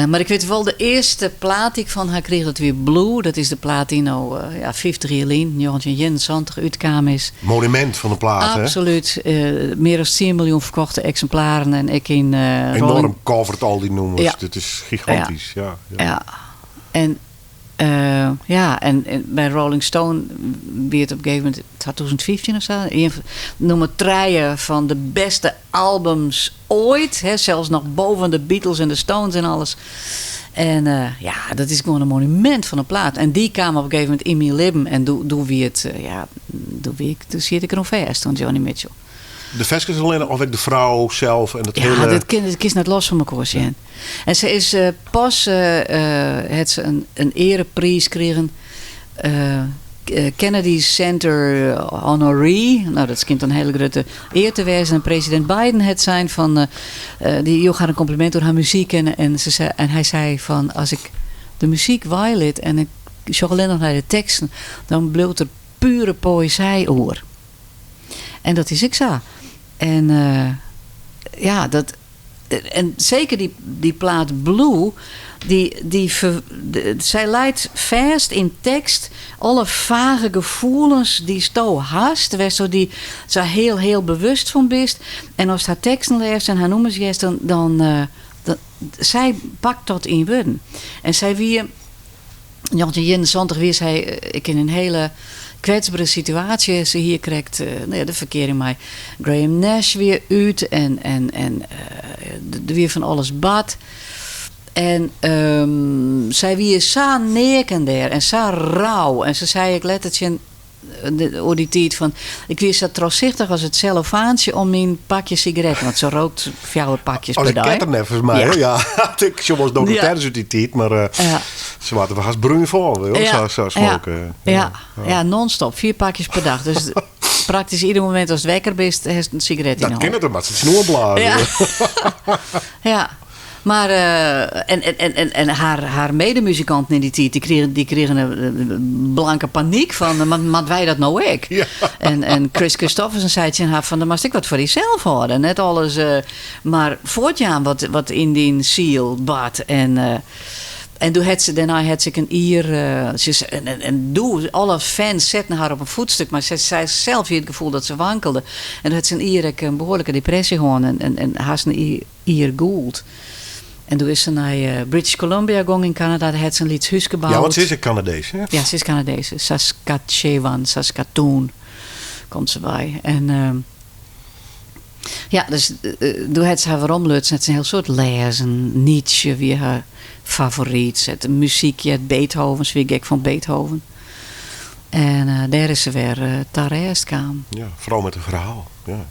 Mar ik wit wol, de earste plaat dy't ik fan har krige, dat wie Blue. Dat is de plaat dy't no ja, 50 jier lyn, 1971, útkaam is. Monumint fan de plaat, hè? Absolút. Mear as 10 miljoen ferkochte eksimplaren en ek yn Rolling... Enorm coverd al dy nûmers. Ja. Dit is gigantysk, ja. Ja. Ja. En ja, en by Rolling Stone wie it op in gegeven momint, 2015 of sa, ien nûmer trije fan de bêste albums ooit. Hè, sels noch boven de Beatles en de Stones en alles. En ja, dat is gewoan in monumint fan in plaat. En dy kaam op in gegeven momint yn myn libben en doe, doe wie it, ja, doe wie ik, doe siet ik deroan fêst, oan Joni Mitchell. De ferskes allinne of ek de frou sels en it Ja, hiele... dat kin, dat kinst net los fan mekoar sjen. En se is pas hat se in earepriis krigen, Kennedy Center Honoree. No, dat skynt in hiele grutte ear te wêzen. En presidint Biden hat sein fan, dy joech har in kompliment oer har muzyk en, en, se sei, en hy sei fan, as ik de muzyk weilit en ik sjoch allinnich nei de teksten, dan bliuwt der pure poëzij oer. En dat is ek sa. En ja, dat, en seker dy, dy plaat Blue, dy, dy ver, sy leit fêst yn tekst alle fage gefoelens dy'tsto hast, wêr'tsto dy sa hiel, hiel bewust fan bist. En ast har teksten lêst en har nûmers hearst, dan, dan, dan, sy pakt dat yn wurden. En sy wie 1971 wie sy ek yn in hiele kwetsbere situaasje. Se hie krekt no ja, de ferkearing mei Graham Nash wie út en, en, en der wie fan alles bard. En sy wie sa neaken dêr en sa rau. En se sei ek letter tsjin oer dy tiid fan, ik wie sa trochsichtich as it sellofaantsje om myn pakje sigaretten, want se rookt fjouwer pakjes As per in dei. ketter neffens my, Ja. hoor. Ja, ik sjoch wolris dokumintêres út dy tiid, mar se waard der hast brún fan, hoor, sa smoke. Ja. Ja, non-stop, vier pakjes per dag. Dus praktysk ieder momint ast wekker bist, hast in sigaret yn Dat de kin hân. it, dan moat se it snoer blaze. Ja. Ja. Mar en, en, en, en har, har medemuzikanten yn dy tiid, dy krigen, dy krigen in blanke panyk fan, moatte wy dat no ek? Ja. En, en Kris Kristofferson sei tsjin har fan, dan moatst ek wat foar dysels hâlde. Net alles mar fuortjaan wat, wat yn dyn siel bart. En, en doe hat se, dêrnei hat se ek in jier, se is, en, en, en doe, alle fans setten har op in voetstuk, mar se sei sels hie it gefoel dat se wankelde. En doe hat se in jier ek in behoarlike depresje hân en, en, en hast in jier gûld. En doe is se nei British Columbia gong yn Kanada, dêr hat se in lyts húske boud. Ja, want se is ek Kanadees, hè? Ja, se is Kanadees. Saskatchewan, Saskatoon komt se wei. En ja, dus doe hat se har weromlutsen, hat se in hiel soad lêzen. Nietzsche wie har favoryt. Se hat muzyk heard, Beethoven, se wie gek fan Beethoven. En dêr is se wer ta rêst kaam. Ja, foaral met in ferhaal. Ja.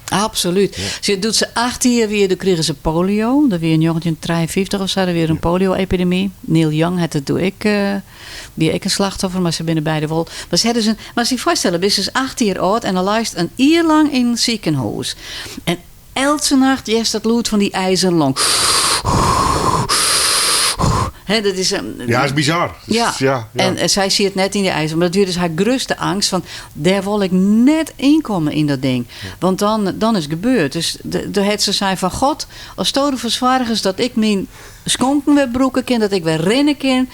Absolút. Sjoch, doe't se acht jier wie, doe krige se polio. Dat wie yn 1953 of sa, der wie in polio-epidemy. Neil Young hat it doe ek, wie ek in slachtoffer, mar se binne beide wol. Mar se ha dus in, moatst dy foarstelle, bist dus acht jier âld en dan leist in jier lang yn in sikehûs. En eltse nacht hearst dat lûd fan dy ijzeren long. Hè, dat is in, Ja, is bizar. Ja. Ja, ja. En sy siet net yn dy ijzer. Mar dat wie dus har grutste eangst. Fan, dêr wol ik net ynkomme yn dat ding. Want dan, dan is it gebeurd. Dus doe hat se sein fan God, asto derfoar soargest dat ik myn skonken wer brûke kin, dat ik wer rinne kin,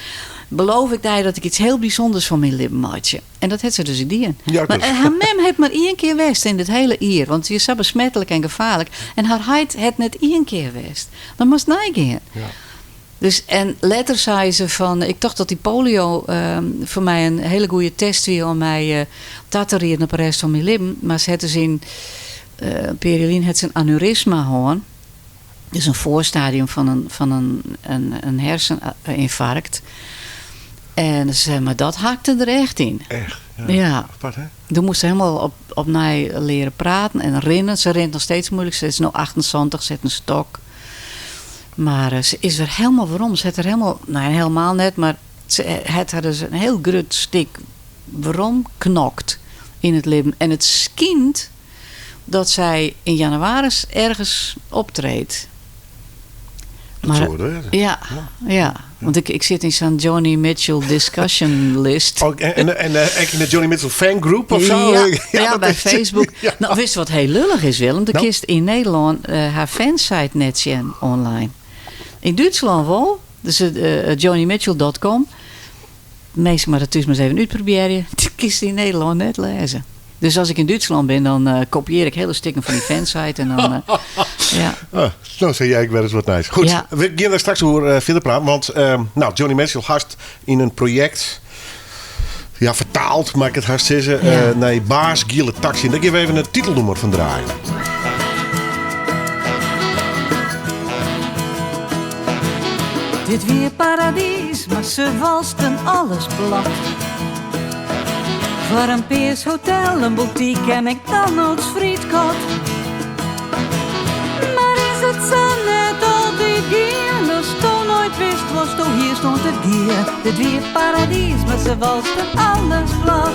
beloof ik dy dat ik iets hiel bysûnders fan myn libben meitsje. En dat hat se dus ek dien. Ja, Maar dat- har mem hat mar ien kear west yn dit hiele jier. Want se is sa besmetlik en gefaarlik. En har heit hat net ien kear west. Dan moatst neigean. Ja. Dus, en letter sei se fan, ik tocht dat dy polio foar my in hiele goede test wie om my ta te rieden op de rest fan myn libben. Mar se hat dus yn, in pear jier lyn hat se in aneurysma hân. Dus in foarstadium fan in, fan in, in, in herseninfarkt. En ze zei, maar dat hakte er echt in. Echt? Ja. Ja. Apart, hè? Toen moest ze helemaal opnieuw leren praten en rennen. Ze rent nog steeds moeilijk. Ze is nu 78, ze heeft een stok. Maar ze is er helemaal waarom. Ze heeft er helemaal, nou helemaal net, maar ze heeft haar dus een heel groot stuk waarom knokt in het leven. En het schijnt dat zij in januari ergens optreedt. Dat zou het weten. Ja, ja. Want ik zit in zo'n Joni Mitchell discussion list. Oh, en ook in de Joni Mitchell fangroup of zo? Ja, ja, dat bij is- Facebook. Ja. Nou, wist je wat heel lullig is, Willem? De Nou? kist in Nederland haar fansite net zien online. In Duitsland wel. Dus jonimitchell.com. Meestal maar dat is maar eens even uitproberen. De kist in Nederland net lezen. Dus als ik in Duitsland ben, dan kopieer ik hele stukken van die fansite. En dan, ja. Ah, nou zei jij ik wel eens wat nice. Goed, Ja. we gaan daar straks over verder praten. Want nou, Joni Mitchell gast in een project... Ja, vertaald, maak ik het haast zeggen. Ja. Naar Baas Giele Taxi. En daar gaan we even een titelnummer van draaien. Dit weer paradies, maar ze walsten alles plat. Voor een Peers Hotel, een boutique en McDonald's frietkot. Maar is het zo net al die keer, dat toen nooit wist, was toen hier stond het gier. Dit weer paradies, maar ze walsten alles plat.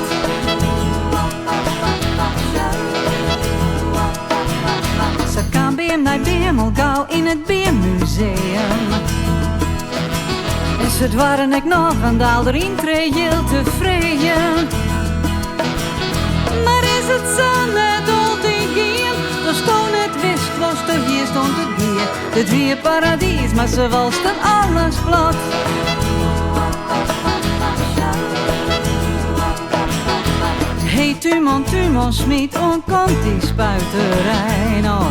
Ze kwam bij hem naar Bemel gauw in het Beermuseum. En ze waren ik nog een daal erin heel tevreden. Maar is het zo net al die keer, dat toen het wist was, toch hier stond het gier. Het weer paradies, maar ze walsten alles plat. Hey Tumon, Tumon, smiet ontkant die spuiterij nou.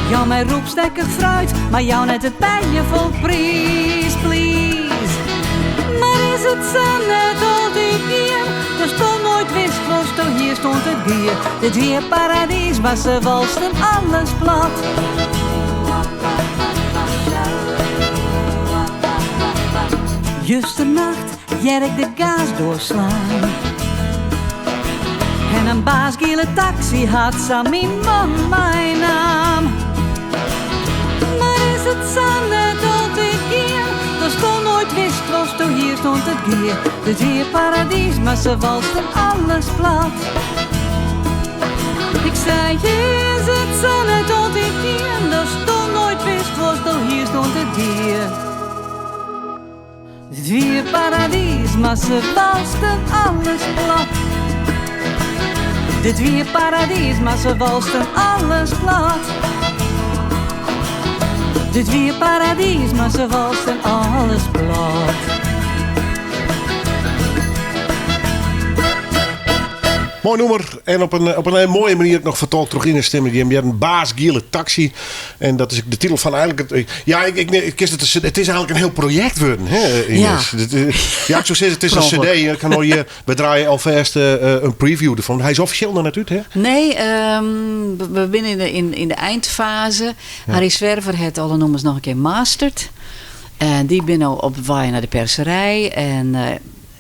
Jou mij roepstekkig fruit, maar jou net het bijen vol pries, please. Maar is het zo net al die keer, dat toen nooit wist was, toch hier stond het bier. Dit weer paradies, maar ze walsten alles plat. Justernacht jer ik de gaas doorslaan. En een baasgiele taxi had samen mijn man mijn naam. Maar is het zo net al die keer, dat toen nooit wist was, toen hier stond het gier. Dit hier paradies, maar ze walsten alles plat. Ik zei, is het zo net al die keer, dat toen nooit wist was, toen hier stond het dier. Het weer paradies, maar ze walsten alles plat. Dit weer paradies, maar ze walsten alles plat. Dit weer paradies, maar ze walsten alles plat. Mooi nummer. En op een hele mooie manier ook nog vertolkt terug in de stemmen. Die hebben een Baas Giele Taxi. En dat is de titel van eigenlijk... Het, ja, ik kies het, het is eigenlijk een heel project worden, hè, Inez? Ja. Ja, ik zou zeggen, het is een Proper. cd. Ik kan al je, we draaien alvast een preview ervan. Hij is officieel nog net uit, hè? Nee, we zijn in de eindfase. Ja. Harry Zwerver heeft alle nummers nog een keer masterd. En die ben nou op waai naar de perserij. En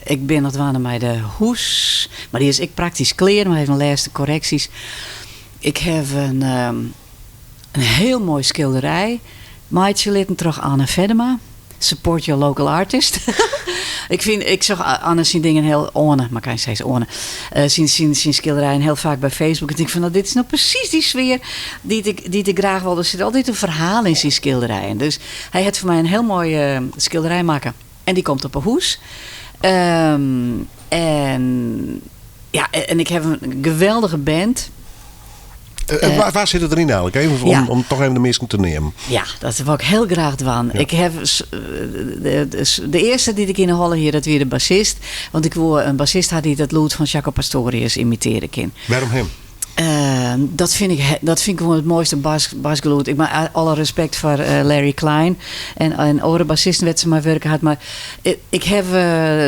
ik ben nog aan bij de hoes. Maar die is ik praktisch klaar, maar heeft een laatste correcties. Ik heb een heel mooi schilderij. Maatje litten terug Anne Vedema. Support your local artist. Ik zag Anne zien dingen heel orne, maar kan je steeds orne. Zien schilderijen heel vaak bij Facebook. En ik denk van, nou, dit is nou precies die sfeer die ik graag wil. Er zit altijd een verhaal in zijn schilderijen. Dus hij had voor mij een heel mooi schilderij maken. En die komt op een hoes. En ik heb een geweldige band. Waar zit het erin eigenlijk? Even om toch even de mensen te nemen. Ja, dat wil ik heel graag doen. Ja. Ik heb de eerste die ik in de holle hier, dat weer de bassist. Want ik wil een bassist had die dat lood van Jaco Pastorius imiteren kan. Waarom hem? Dat vind ik dat vind ik gewoon het mooiste basgeluid. Ik maak alle respect voor Larry Klein en andere bassisten werd ze maar werken had. Maar ik heb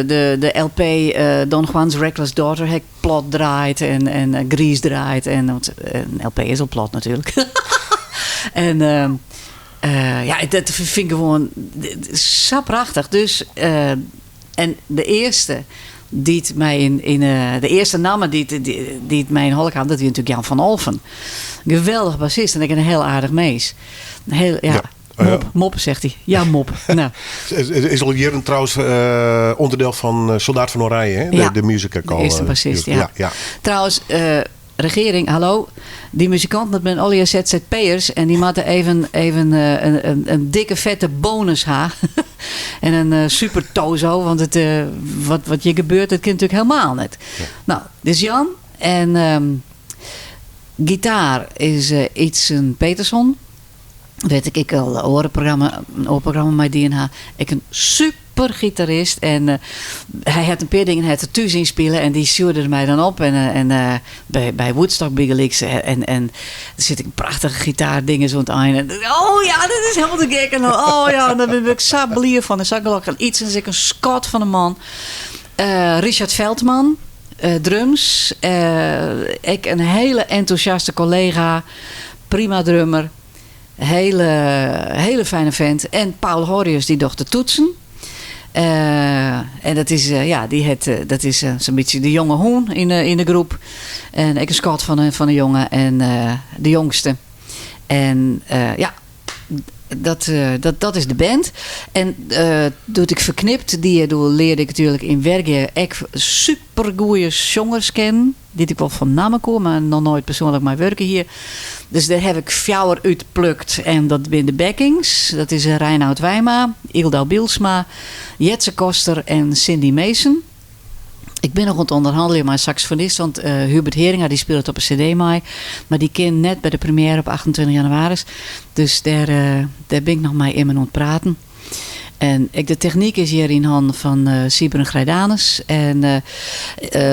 de LP Don Juan's Reckless Daughter heb ik plat draait en Grease draait. En, want een LP is al plat natuurlijk. En Ja, dat fyn ik gewoan sa prachtich. Dus, en de earste dy't my yn de earste namme dy't dy't my yn 'e holle kaam, dat wie natuerlik Jan van Olffen. Geweldige bassist en ek in hiel aardich mins. Heel, ja, mop, mop, zegt hij. Ja, mop. Nou. Is al jierren trouwens ûnderdiel fan Soldaat van Oranje, hè? Ja, de musical. De earste bassist, ja. Ja, ja. Trouwens, regering, hallo. Dy muzikanten, dat binne allegear ZZP'ers en dy moatte even, even in, in dikke fette bonus ha. en in super tozo, want it, wat, wat hjir gebeurt, dat kin natuerlik helemaal net. No, dus Jan en gitaar is Ytsen Peterson. Wêr't ik ek al oare programma, in oar programma mei dien ha. Ek in super gitarist. En hy hat in pear dingen hat er thús ynspile en dy stjoerde er my dan op. En, en by, by Woodstock bygelyks. En, en der sit ek prachtige gitaardingen oan it ein. En, oh ja, dit is helemaal te gek. En dan, oh ja, en daar bin ik sa blier fan en sa gelokkich. En Ytsen is ek in skat fan in man. Richard Veldman, drums. Ek in hiele entûsjaste kollega. Prima drummer. Hele, hele fijne vent. En Paul Horius dy docht de toetsen. En dat is, ja, dy hat, dat is sa'n bytsje de jonge hûn yn de groep. En ek in skat fan in jonge en de jongste. En ja, dat, dat, dat is de band. En doe't ik Ferknipt die, doe learde ik natuerlik yn Wergea ek supergoeie sjongers kennen. Dy't ik wol fan namme koe, mar noch noait persoanlik mei wurke hie. Dus dêr haw ik fjouwer útplukt en dat binne de backings. Dat is Reinout Wijma, Yldau Bylsma, Jetze Koster en Cindy Mason. Ik bin noch oan it ûnderhanneljen mei in saksofonist, want Hubert Heeringa dy spilet op 'e CD mei, mar dy kin net by de première op 28 jannewaris. Dus dêr, dêr bin ik noch mei immen oan it praten. En ek de technyk is hjir yn hannen fan Sybren Grijdanus. En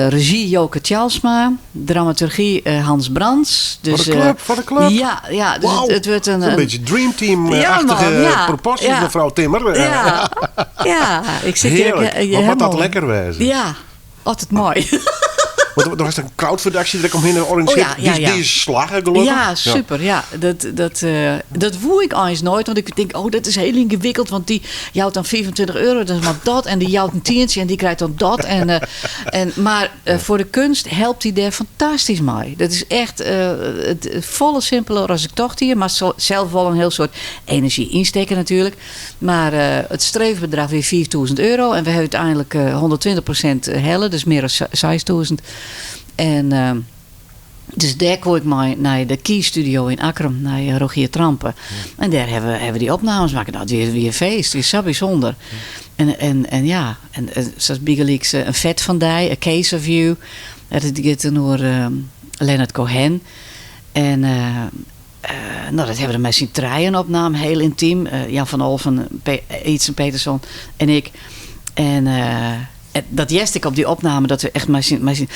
rezjy Joke Tjalsma, dramaturgy Hans Brands. Dus, wat in klup, wat in klup. Ja, ja, dus Wauw. it wurdt in... In bytsje dreamteam-achtige Ja, man, ja. proporties, Ja. mefrou Timmer. Ja, ja, ik sit hjir Hearlik. ek, Wat moat dat helemaal- lekker wêze. Ja, altyd moai. Want der was in crowdfundactie der ek omhinne organisearre. Oh ja, ja, ja. Dy is slagge gelokkich. Ja, super. Ja. Dat, dat, dat woe ik eins noait. Want ik tink, oh, dat is hiel yngewikkeld. Want dy jout dan 25 euro, dat is mar dat. En dy jout in tientsje en dy krijt dan dat. En, en, mar foar de keunst helpt dy dêr fantastysk mei. Dat is echt it, folle simpeler as ik tocht hie. Mar sels wol in hiel soad enerzjy ynstekke natuerlik. Mar it streefbedrach wie 5000 euro en we hawwe úteinlik 120% helle, dus mear as 6000. En dus dêr koe ik mei nei de Key Studio yn Akkrum, nei Rogier Trampe. En dêr hawwe we, hawwe we dy opnames makke. No, it wie, wie in feest, it wie sa bysûnder. En, en, en ja, en, sa bygelyks In Fet fan Dy, A Case of You. Dat giet dan oer Leonard Cohen. En no, dat hawwe we mei syn trijen opnaam, hiel yntym. Jan van Olffen, Ytsen Peterson en ik. En dat hearst ek op dy opname, dat we echt mei syn, mei syn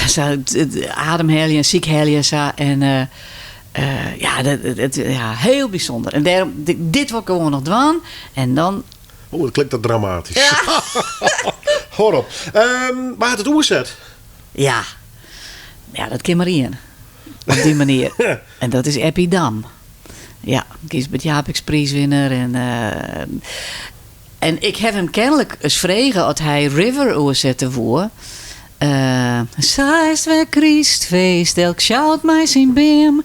sa ademhelje en sykhelje en sa. En ja, dat, dat, ja, hiel bysûnder. En dêrom, dit wol ik gewoan noch dwaan. En dan... Oh, dat klinkt dat dramatysk. Ja. Hâld op. Wa hat it oerset? Ja. Ja, dat kin mar ien. Op dy manier. En dat is Eppie Dam. Ja, Gysbert Japicxpriiswinner. En, en ik haw him kenlik ris frege oft hy River oersette woe. Sa is it wer krystfeest, elk sjout mei syn beam.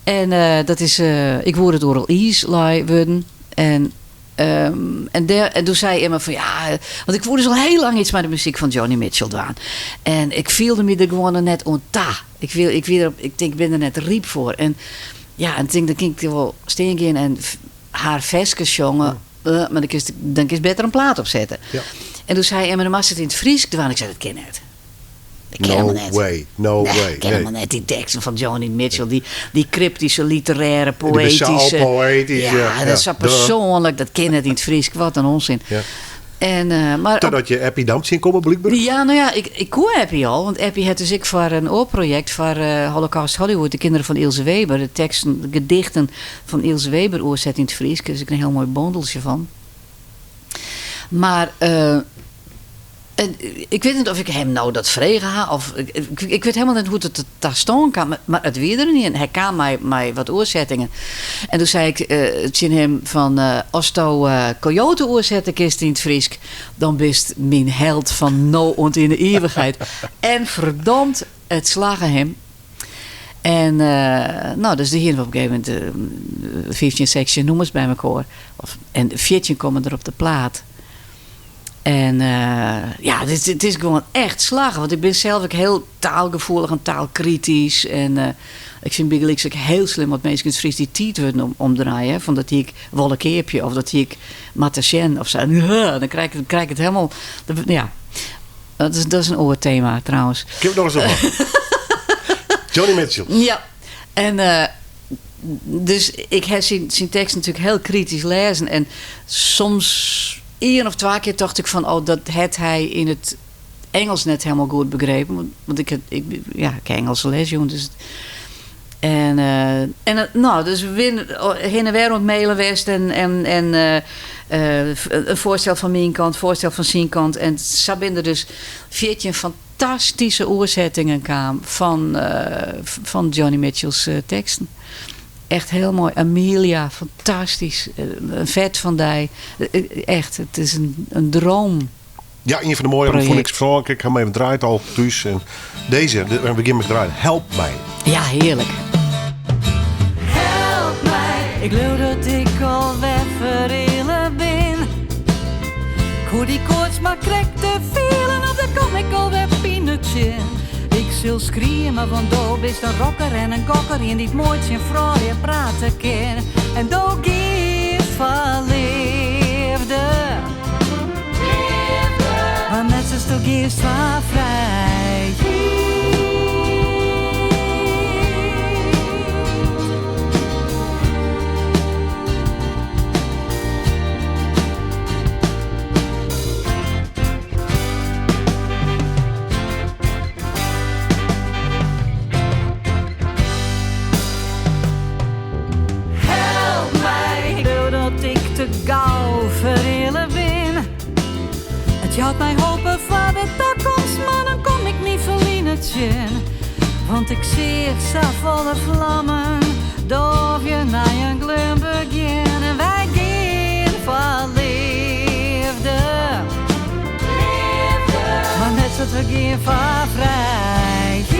En dat is, ik woe it oeral iis lei wurden. En en, dêr, en doe sei immen fan ja, want ik woe dus al hiel lang iets mei de muzyk fan Joni Mitchell dwaan. En ik fielde my der gewoan net oan ta. Ik, wie, ik, wie der, ik tink, ik bin der net ryp foar. En ja, en tink, dan kin ik wol stean gean en har ferskes sjonge, mar dan kinst, dan kinst better in plaat opsette. Ja. En doe sei immen, dan moatst it yn it Frysk dwaan. Ik sei, dat kin net. Dat kin No helemaal net. way, no Nee, way. kin helemaal Nee. net. Die teksten fan Joni Mitchell, die, die kryptische, literaire, Die binne sa poëtische. poëtysk, Ja, ja. dat is sa Ja, duh. persoanlik. Dat kin net yn it Frysk. Wat in onsin. Ja. En, mar op Totdat je Eppie Dam tsjinkomme, blykber. Ja, no ja, ik, ik koe Eppie al. Want Eppie hat dus ek foar in oar projekt foar Holocaust Hollywood, de kinderen van Ilse Weber, de teksten, de gedichten fan Ilse Weber oerset yn it Frysk. Dêr is ek in hiel moai bondeltsje fan. Mar En ik wit net of ik him no dat frege ha of ik, ik wit helemaal net hoe't it ta stân kaam, mar it wie der ien. Hy kaam mei wat oersettingen. En doe sei ik tsjin him fan asto Coyote oersette kinst yn it Frysk, dan bist myn held fan no oant yn de ivichheid. En ferdomd, it slagge him. En no, dus doe hiene we op in gegeven momint 15, 16 nûmers by mekoar. Of, en 14 komme der op de plaat. En ja, it is gewoan echt slagge. Want ik bin sels ek hiel taalgefoelich en taalkritysk. En ik fyn bygelyks ek hiel slim as minsken it Frysk dy tiidwurden omdraaie. Fan dat hie ik wolle keapje of dat hie ik moatte sjen of sa. Dan krij ik it helemaal. Ja, dat is in oar tema trouwens. Kinne we noch ris op. Joni Mitchell. Ja, en dus ik ha syn tekst natuerlik hiel kritysk lêzen. En soms ien of twa kear tocht ik fan, oh, dat hat hy yn it Ingelsk net hielendal goed begrepen. Want ik, ja, ik ha Ingelske les jûn. Dus, en no, dus we binne hinne en wer oan it mailen west. En in foarstel fan myn kant, foarstel fan syn kant. En sa binne der dus 14 fantastyske oersettingen kaam fan Joni Mitchell's teksten. Echt hiel moai. Amelia, fantastysk. In fet fan dy. Echt, it is in dream. Ja, ien fan de moaie fûn ik persoanlik. Ik ha him even draaid al thús. En dizze, we begjinne mei draaien. Help my. Ja, hearlik. Help my, ik leau dat ik alwer fereale bin. Ik hoech dy koarts mar krekt te fielen of dan kom ik alwer pine tsjin. Ik sil skrieme, want do bist in rocker en in gokker en dy't moai tsjin froulju prate kin. En do giest foar leafde. Mar net sa do giest foar frijheid. Help my, ik leau dat ik te gau fereale bin. It jout my hope foar de takomst, mar dan kom ik myn ferline tsjin. Want ik seach safolle flammen, dôvje nei in gleon begjin. En wy gean foar leafde. Mar net sa't we gean foar frijheid.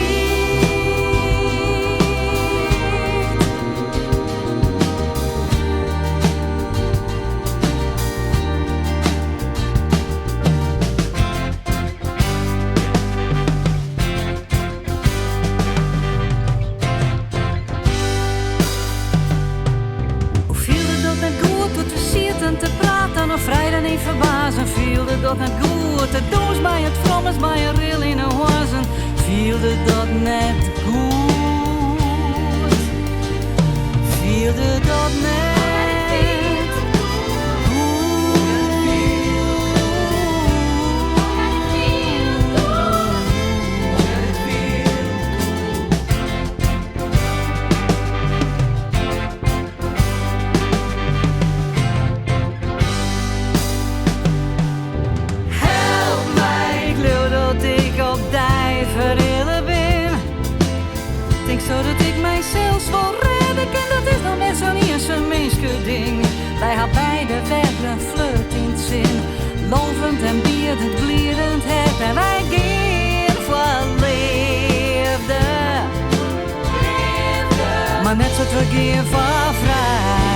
Hoe fielde dat net goed doe't we sieten te praten of frij yn ferbazen fielde dat net goed. De dûns by it frommes by in ril yn 'e hoazen fielde dat net goed. Fielde dat net goed. Help my, ik leau dat ik op dy fereale bin. Tink sa dat ik mysels wol rêde kin, dat is noch net sa'n iensum minskeding. Wy ha beide wer in flirt yn 't sin. Lovend en biedend, bliedend hert en wy gean foar leafde. Mar net sa't we gean foar frijheid.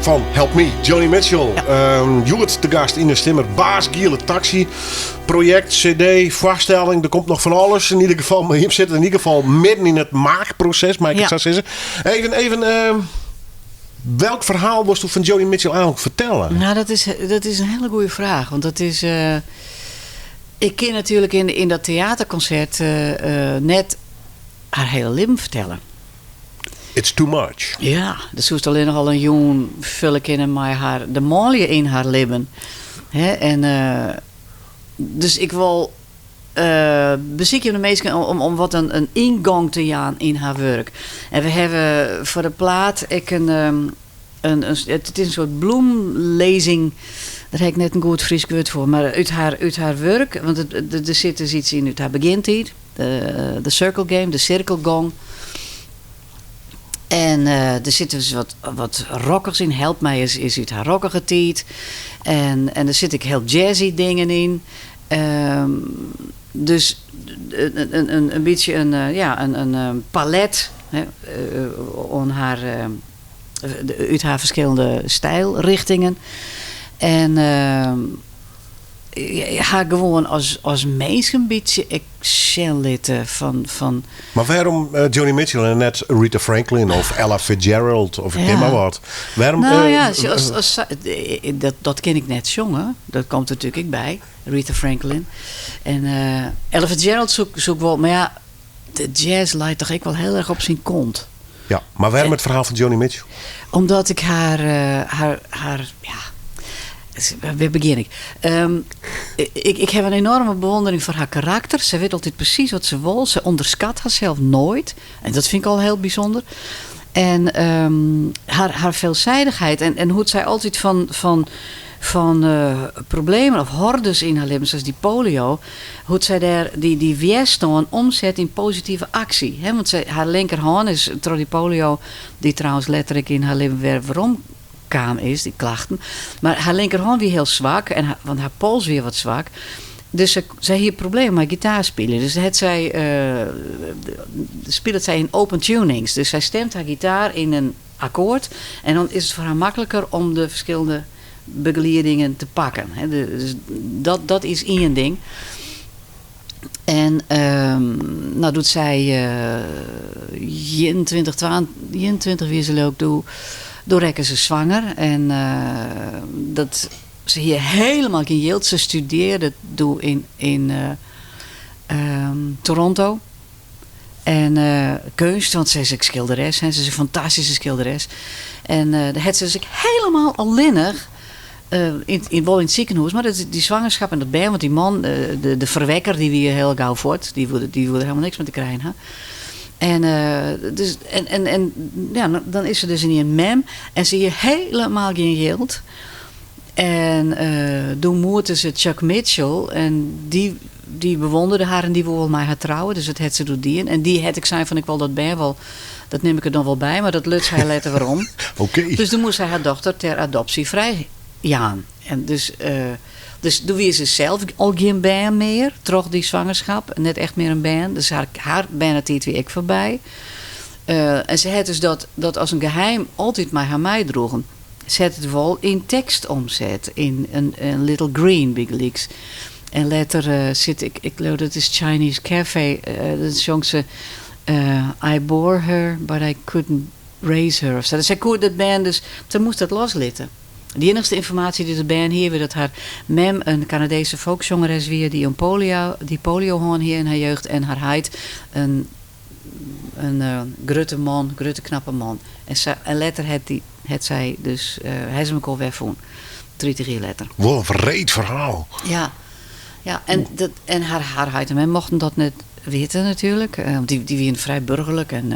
Fan Help Me, Joni Mitchell. Hjoed te gast yn de Stimmer Baas Giele Taxi. Projekt, CD, foarstelling, der komt noch fan alles. In ieder gefal, mar jim sitte in ieder gefal midden yn it maakproses, mei ik it sa sizze. Even, even, welk ferhaal wolsto fan Joni Mitchell eigenlik fertelle? Nou, dat is in hiele goede fraach. Want dat is. Ik kin natuerlik yn dat teaterkonsert net har hiele libben fertelle. It's too much. Ja, dan soest allinnich al in jûn fulle kinne mei har, de manlju yn har libben. Hè, en, eh, dus ik wol eh, besykje om de minsken om wat in yngong te jaan yn har wurk. En we hawwe foar de plaat ek in, ehm, it is in soart bloemlezing, dêr ha ik net in goed Frysk wurd foar, mar út har wurk, want der sit dus iets yn út har begjintiid. De Circle Game, de sirkelgong. En der sitte dus wat rockigs yn. Help My is út har rockige tiid. En der sitte ek hiel jazzy dingen yn. Dus in bytsje in, ja, in palet, hè, oan har, út har ferskillende stijlrichtingen. En har gewoan as minsk in bytsje ek sjen litte fan. Mar wêrom Joni Mitchell en net Aretha Franklin of Ella Fitzgerald of ik ken mar wat? Wêrom? Nou ja, as, dat kin ik net sjonge. Dat komt der natuerlik ek by. Aretha Franklin. En Ella Fitzgerald soe ik wol, mar ja, de jazz leit toch ek wol hiel erch op syn kont. Ja, mar wêrom it ferhaal fan Joni Mitchell? Omdat ik har, har, ja, wêr begjin ik? Ik haw in enoarme bewondering foar har karakter. Se wit altyd presys wat se wol. Se ûnderskat harsels noait. En dat fyn ik al hiel bysûnder. En har veelzijdigheid en hoe't sy altyd fan problemen of hordes yn har libben, sa as dy polio, hoe't sy dêr dy wjerstân omset yn positive aksje. Want har linkerhân is troch dy polio, dy't trouwens letter ek yn har libben wer werom kaam is, dy klachten. Mar har linkerhân wie hiel swak, en want har pols wie wat swak. Dus sy hie problemen mei gitaarspyljen. Dus het sy, spilet sy yn open tunings. Dus sy stemt har gitaar yn in akkoard en dan is it foar har makliker om de ferskillende begeliedingen te pakken. Dus dat is ien ding. En nou, doe't sy 21, 21 wie se leau ik doe, doe rekke se swanger. En dat, se hie hielendal gjin jild. Se studearre doe yn Toronto. En keunst, want se is ek skilderes. Hè. Se is in fantastyske skilderes. En dêr hat se dus ek hielendal allinnich, wol yn it sikehûs, mar dy swangerskap en dat bern, want dy man, de ferwekker, dy wie hiel gau fuort. Dy woe der hielendal niks mei te krijen ha. En, dus, en ja, dan is se dus ynienen mem en se hie hielendal gjin jild. En doe moete se Chuck Mitchell en dy bewonderde har en dy woe wol mei har trouwe, dus dat hat se doe dien. En dy hat ek sein fan ik wol dat bern wol, dat nim ik der dan wol by, mar dat luts hy letter werom. Dus doe moast sy har dochter ter adopsje frij jaan. En dus doe wie se sels al gjin bern mear troch dy swangerskap, net echt mear in bern. Dus har bernetiid wie ek foarby. En se hat dus dat as in geheim altyd mei har meidroegen. Se hat it wol yn tekst omset, yn in Little Green bygelyks. En letter sit ik, ik leau dat is Chinese Cafe, dan sjongt se I bore her, but I couldn't raise her. Of sa. Sy koe dat bern dus, sy moast dat loslitte. De iennichste ynformaasje dy't it bern hie wie dat har mem in Kanadeeske folkssjongeres wie dy't in polio, dy't polio hân hie yn har jeugd en har heit in grutte man, grutte knappe man. En, sa, en letter hat, dy, hat sy dus, ha se mekoar wer fûn. 30 jier letter. Wol in wreed ferhaal. Ja, ja en, dat, en har heit en mem mochten dat net witte natuerlik. Want dy wienen frij burgerlik. En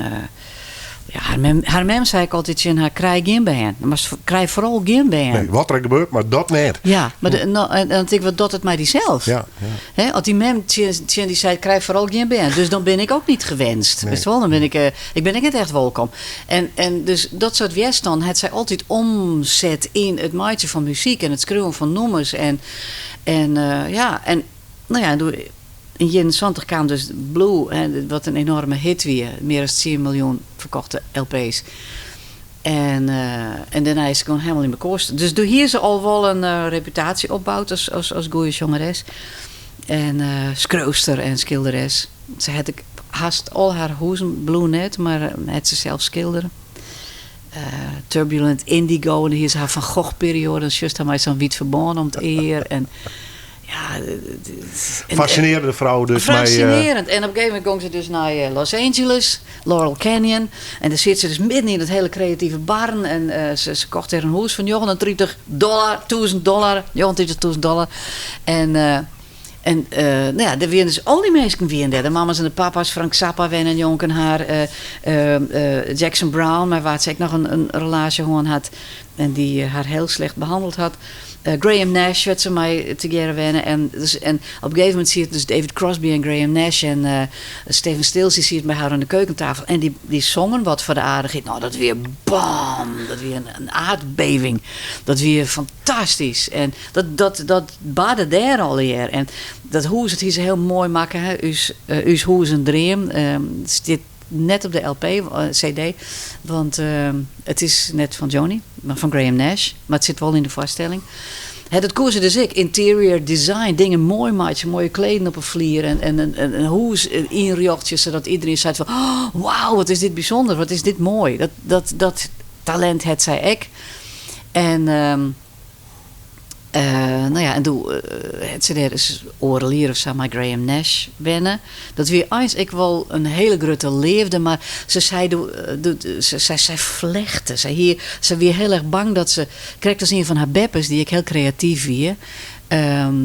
ja, har mem sei ek altyd tsjin har, krij gjin bern. Mar krij foaral gjin bern. Nee, wat der gebeurt, mar dat net. Ja, mar de, no, en dan tink ik, wat docht it mei dysels? Ja. Hè, as dy mem tsjin dy seit, krij foaral gjin bern. Dus dan bin ik ek net gewenst. Nee. Witst wol, dan bin ik, ik bin ek net echt wolkom. En dus dat soart wjerstân hat sy altyd omset yn it meitsjen fan muzyk en it skriuwen fan nûmers. En, ja, en, no ja, en doe, yn jierren 70 kaam dus Blue, hè, wat in enoarme hit wie. Mear as 10 miljoen ferkochte LP's. En, en dêrnei is se gewoan hielendal yn mekoar. Dus doe hie se al wol in reputaasje opboud as, as, as goede sjongeres. En skriuwster en skilderes. Se hat ek hast al har huzen bleau net, mar hat se sels skildere. Turbulent Indigo en dan hie se har Van Gogh perioade. Dan sjochst har mei sa'n wyt ferbân om it ear. En, ja, en, Fascinerende frou dus. Fascinerend. En op een gegeven moment gong se dus nei Los Angeles, Laurel Canyon. En dêr siet se dus midden yn it hiele kreative barren. En se, se kocht dêr in hûs foar 39 dollar, tûzen dollar, 39.000 dollar. En, en no ja, der wiene dus al dy minsken wiene dêr. De mama's en de papa's, Frank Zappa wenne njonken har. Jackson Browne, mei wa't se ek noch in relaasje hân hat. En dy't har hiel slecht behanneld hat. Graham Nash hat se mei tegearre wenne. En, dus, en op in gegeven momint sieten dus David Crosby en Graham Nash en Stephen Stills dy sieten by har oan de keukentafel. En dy, dy songen wat foar de aardichheid. No, dat wie bam! Dat wie in aardbeving. Dat wie fantastysk. En dat, dat, dat barde dêr allegear. En dat hûs, dat hie se hiel moai makke. Hè? Us, ús hûs in dream. Stiet net op de LP, CD, want it is net fan Joni, mar fan Graham Nash. Mar it sit wol yn de foarstelling. Hè, dat koe se dus ek. Interior design, dingen moai meitsje, moaie kleden op 'e flier en, en in hûs ynrjochtsje sadat iderien seit fan oh, wauw, wat is dit bysûnder, wat is dit moai. Dat, dat, dat talint hat sy ek. En no ja, en doe hat se dêr ris oardel jier of sa mei Graham Nash wenne. Dat wie eins ek wol in hiele grutte leafde, mar se sei doe, doe sy, sy flechte. Sy hie, sy wie hiel erch bang dat se, krekt as ien fan har beppes, dy't ek hiel kreatyf wie,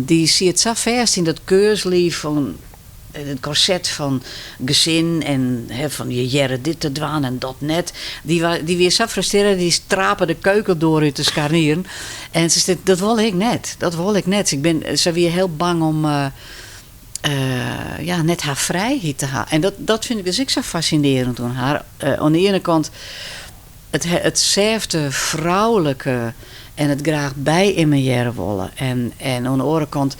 dy siet sa fêst yn dat keursliif fan it korset fan gesin en fan je hearre dit te dwaan en dat net. Dy dy wie sa frustrearre, dy trape de keukendoar út de skarnieren. En se sei, dat wol ik net, dat wol ik net. Ik bin, se wie hiel bang om ja, net har frijheid te ha. En dat, dat fyn ik dus ek sa fascinearjend oan har. Oan de iene kant it, it sêfte froulike en it graach by immen hearre wolle. En, en oan de oare kant,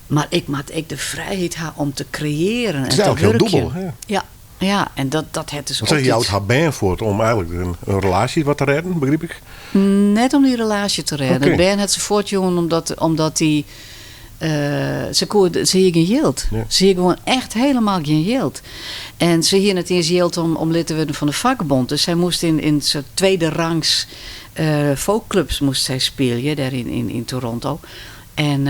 mar ik moat ek de frijheid ha om te kreëaren en te wurkjen. Het is eigenlijk heel dûbel. Ja, ja, en dat, dat hat dus Want sy jout har bern fuort om eigentlik in relaasje wat te rêden, begryp ik? Net om dy relaasje te rêden. It bern hat se fuortjûn omdat, omdat dy. Se koe, se hie gjin jild. Se hie gewoan echt helemaal gjin jild. En se hie net iens jild om, om lid te wurden fan de fakbond. Dus sy moast yn, yn so'n tweede rangs folkclubs moast sy spylje, dêr yn, yn, yn Toronto. En,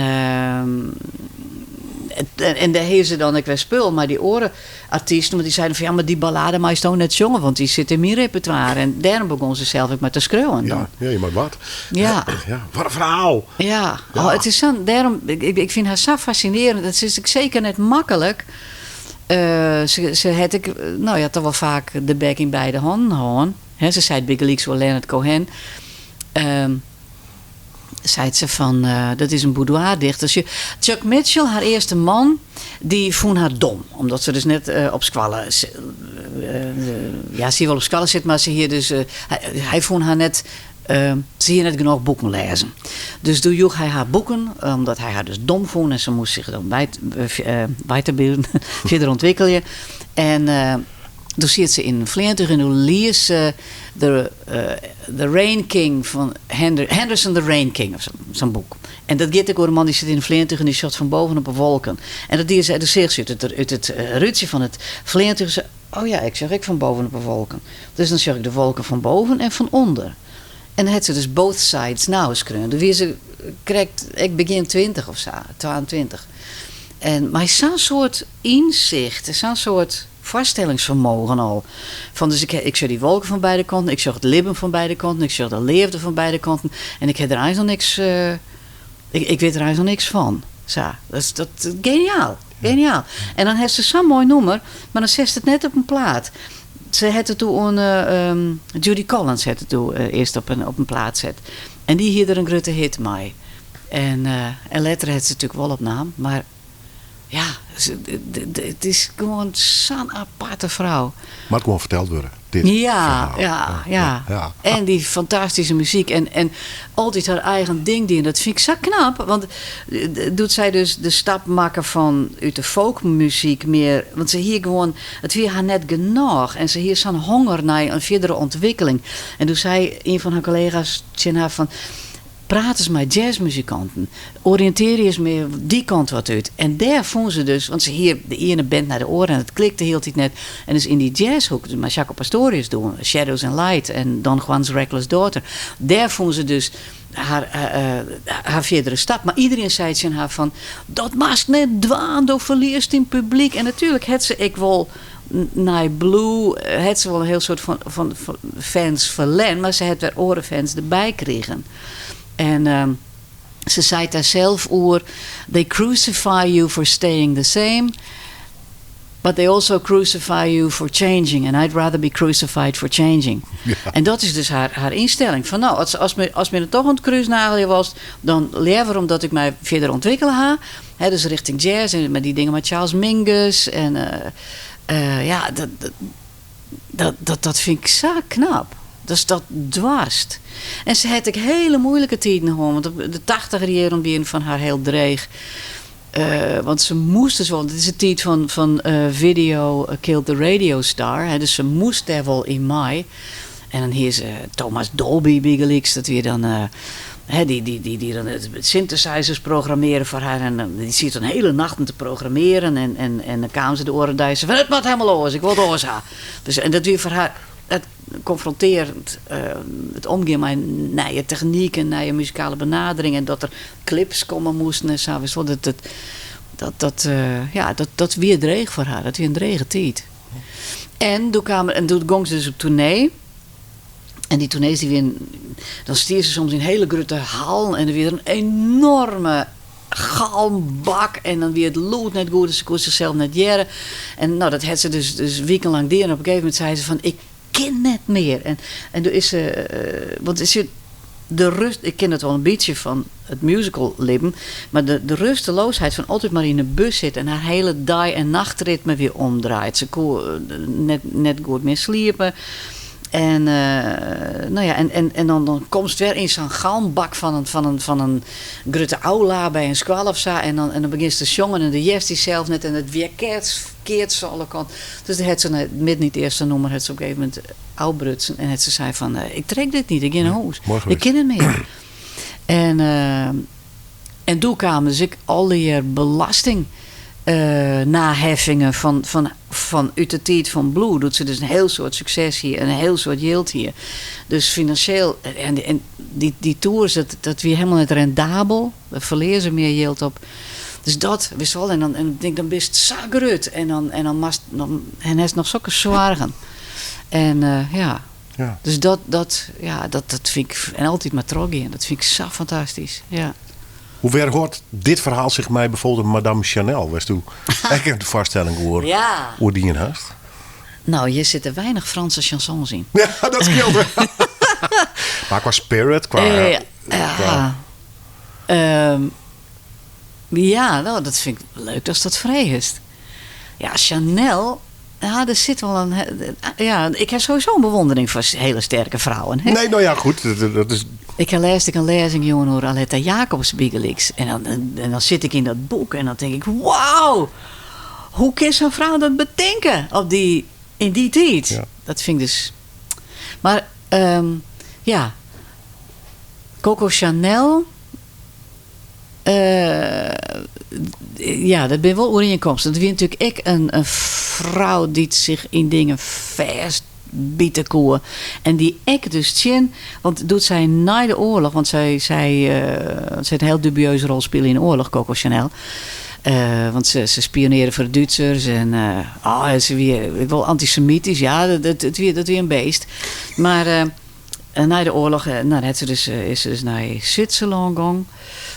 en dêr hie se dan ek wer spul mei dy oare artysten, want dy seiden fan ja, mar dy ballade meist no net sjonge, want dy sit yn myn repertoire. En dêrom begûn se sels ek mar te skriuwen. Ja, ja, je moat wat. Ja. Ja, wat in ferhaal. Ja, oh, it is sa'n, dêrom, ik, ik fyn har sa fascinearjend. It is ek seker net maklik. Se, se hat ek, no ja, toch wol faak de bek yn beide hannen hân. Hè, se seit bygelyks oer Leonard Cohen. Seit se fan, dat is in boudoirdichter. Chuck Mitchell, har earste man, dy fûn har dom. Omdat se dus net op skoalle, ja, se hie wol op skoalle sitten, mar se hie dus, hy fûn har net, se hie net genôch boeken lêzen. Dus doe joech hy har boeken, omdat hy har dus dom fûn en se moast sich dan weiterbilden, fierder ûntwikkelje. En doe siet se yn in fleantúch en doe lies se de The Rain King fan Henderson the Rain King of sa'n boek. En dat giet ek oer in man dy sit yn in fleantúch en dy sjocht fan boven op 'e wolken. En dat die se, doe seach se út it út it rútsje fan it fleantúch en sei, oh ja, ik sjoch ek fan boven op 'e wolken. Dus dan sjoch ik de wolken fan boven en fan ûnder. En dan hat se dus Both Sides Now skreaun. Doe wie se krekt ek begjin 20 of sa, 22. En mei sa'n soart ynsicht en sa'n soart foarstellingsfermogen al. Fan dus ik, ik sjoch dy wolken fan beide kanten, ik sjoch it libben fan beide kanten, ik sjoch de leafde fan beide kanten. En ik ha der eins noch niks, ik, ik wit der eins noch niks fan. Sa, dat is dat, geniaal, geniaal. En dan hat se sa'n moai nûmer, mar dan setst it net op in plaat. Se hat it doe oan Judy Collins hat it doe earst op in, op in plaat set. En dy hie der in grutte hit mei. En, en letter hat se it natuerlik wol opnaam, mar. Ja, it is gewoan sa'n aparte frou. Moat gewoan ferteld wurde, dit Ja, ferhaal. ja, ja. Ja. En dy fantastyske muzyk. En, en altyd har eigen ding dien. Dat fyn ik sa knap. Want doe't sy dus de stap makke fan út de folkmuzyk mear. Want se hie gewoan, it wie har net genôch. En se hie sa'n honger nei in fierdere ûntwikkeling. En doe sei ien fan har kollega's tsjin har fan. Praat ris mei jazzmuzikanten. Oriïntearje ris mear dy kant wat út. En dêr fûn se dus, want se hie de iene band nei de oare en it klikte hieltyd net. En dus yn dy jazzhoek, mei Jaco Pastorius doe, Shadows and Light en Don Juan's Reckless Daughter, dêr fûn se dus har, har fierdere stap. Mar iderien sei tsjin har fan, dat moatst net dwaan, do ferliest dyn publyk. En natuerlik hat se ek wol nei Blue, hat se wol in hiel soad fan fans ferlern, mar se hat wer oare fans derby krigen. En se seit dêr sels oer, They crucify you for staying the same, but they also crucify you for changing. And I'd rather be crucified for changing. En dat is dus har ynstelling. Fan no, as my dan toch oan it krús nagelje wolst, dan leaver omdat ik my fierder ûntwikkele ha. Hè, dus richting jazz en mei dy dingen mei Charles Mingus. En ja, dat fyn ik sa knap. Dus dat doarst. En se hat ek hiele moeilike tiden hân, want de tachtiger jierren wienen fan har hiel dreech. Want se moast dus wol, dit is de tiid fan video killed the radio star, hè, dus se moast dêr wol yn mei. En dan hie se Thomas Dolby bygelyks, dat wie dan, hè, dy dan it synthesizers programmearre foar har. En dan, dy siet dan hiele nachten te programmearjen en dan kaam se de oare dei se fan, it moat helemaal oars, ik wol it oars ha. Dus, en dat wie foar har it konfrontearjend, it omgean mei nije technyk en nije muzikale benadering en dat der clips komme moasten en sa, witst wol, dat, ja, dat wie dreech foar har, dat wie in drege tiid. En doe kaam, en doe gong se dus op toernee. En dy toernees dy wienen, dan stie se soms yn hiele grutte halen en der wie der in enoarme galmbak en dan wie it lûd net goed en se koe sichsels net hearre. En no, dat hat se dus wikenlang dien en op in gegeven momint sei se fan ik kin net mear. En doe is se, want se, de rust, ik ken it wol in bytsje fan it musicallibben, mar de rusteloosheid fan altyd mar yn 'e bus sitte en har hiele dei en nachtritme wie omdraaid. Se koe net goed mear sliepe. En, no ja, en dan komst wer yn sa'n galmbak fan in grutte aula by in skoalle of sa en dan begjinst te sjongen en do hearst dysels net en it wjerkeatst fan alle kanten. Dus dêr hat se nei midden yn it earste nûmer hat se op in gegeven momint ôfbrutsen en hat se sein fan ik trek dit niet, ik gean nei hûs. Ik kin net mear. En, en doe kamen dus ek allegear belasting naheffingen fan út de tiid fan Blue, doe't se dus in hiel soad sukses hie en in hiel soad jild hie. Dus finansjeel, en dy tours, dat wie helemaal net rendabel, dêr ferlear se mear jild op. Dus dat, witst wol, en dan, en tink, dan bist sa grut en dan, en dan moatst, dan, en hast noch sokke soargen. En ja. Dus dat, dat, ja, dat, dat fyn ik, en altyd mar trochgean, dat fyn ik sa fantastysk, ja. Hoe werhâldt dit ferhaal sich mei byfoarbyld Madame Chanel, wêr'tsto ek in foarstelling oer dien hast? No, hjir sitte weinich Franse chansons yn. Ja, dat skeelt. Mar kwa spirit, kwa... Ja. Ja, no, dat fyn ik leuk datst dat fregest. Ja, Chanel, ja, der sit wol in, ja, ik ha sowieso in bewondering foar hiele sterke frouwen, hè. Nee, no ja, goed, dat is... Ik ha lêst ek in lêzing jûn oer Aletta Jacobs bygelyks. En dan sit ik yn dat boek en dan tink ik, wauw! Hoe kin sa'n frou dat betinke op dy, yn dy tiid? Dat fyn ik dus... Mar, ja, Coco Chanel, ja, dat binne wol oerienkomsten. Dat wie natuerlik ek in frou dy't sich yn dingen fêstbite koe. En dy ek dus tsjin, want doe't sy nei de oarloch, want sy hat in hiel dubieuze rol spile yn de oarloch, Coco Chanel. Want se spionearre foar de Dútsers en oh, se wie ek wol antisemitysk. Ja, dat wie in beest. Mar nei de oarloch, no, dan hat se dus, is se dus nei Switserlân gong.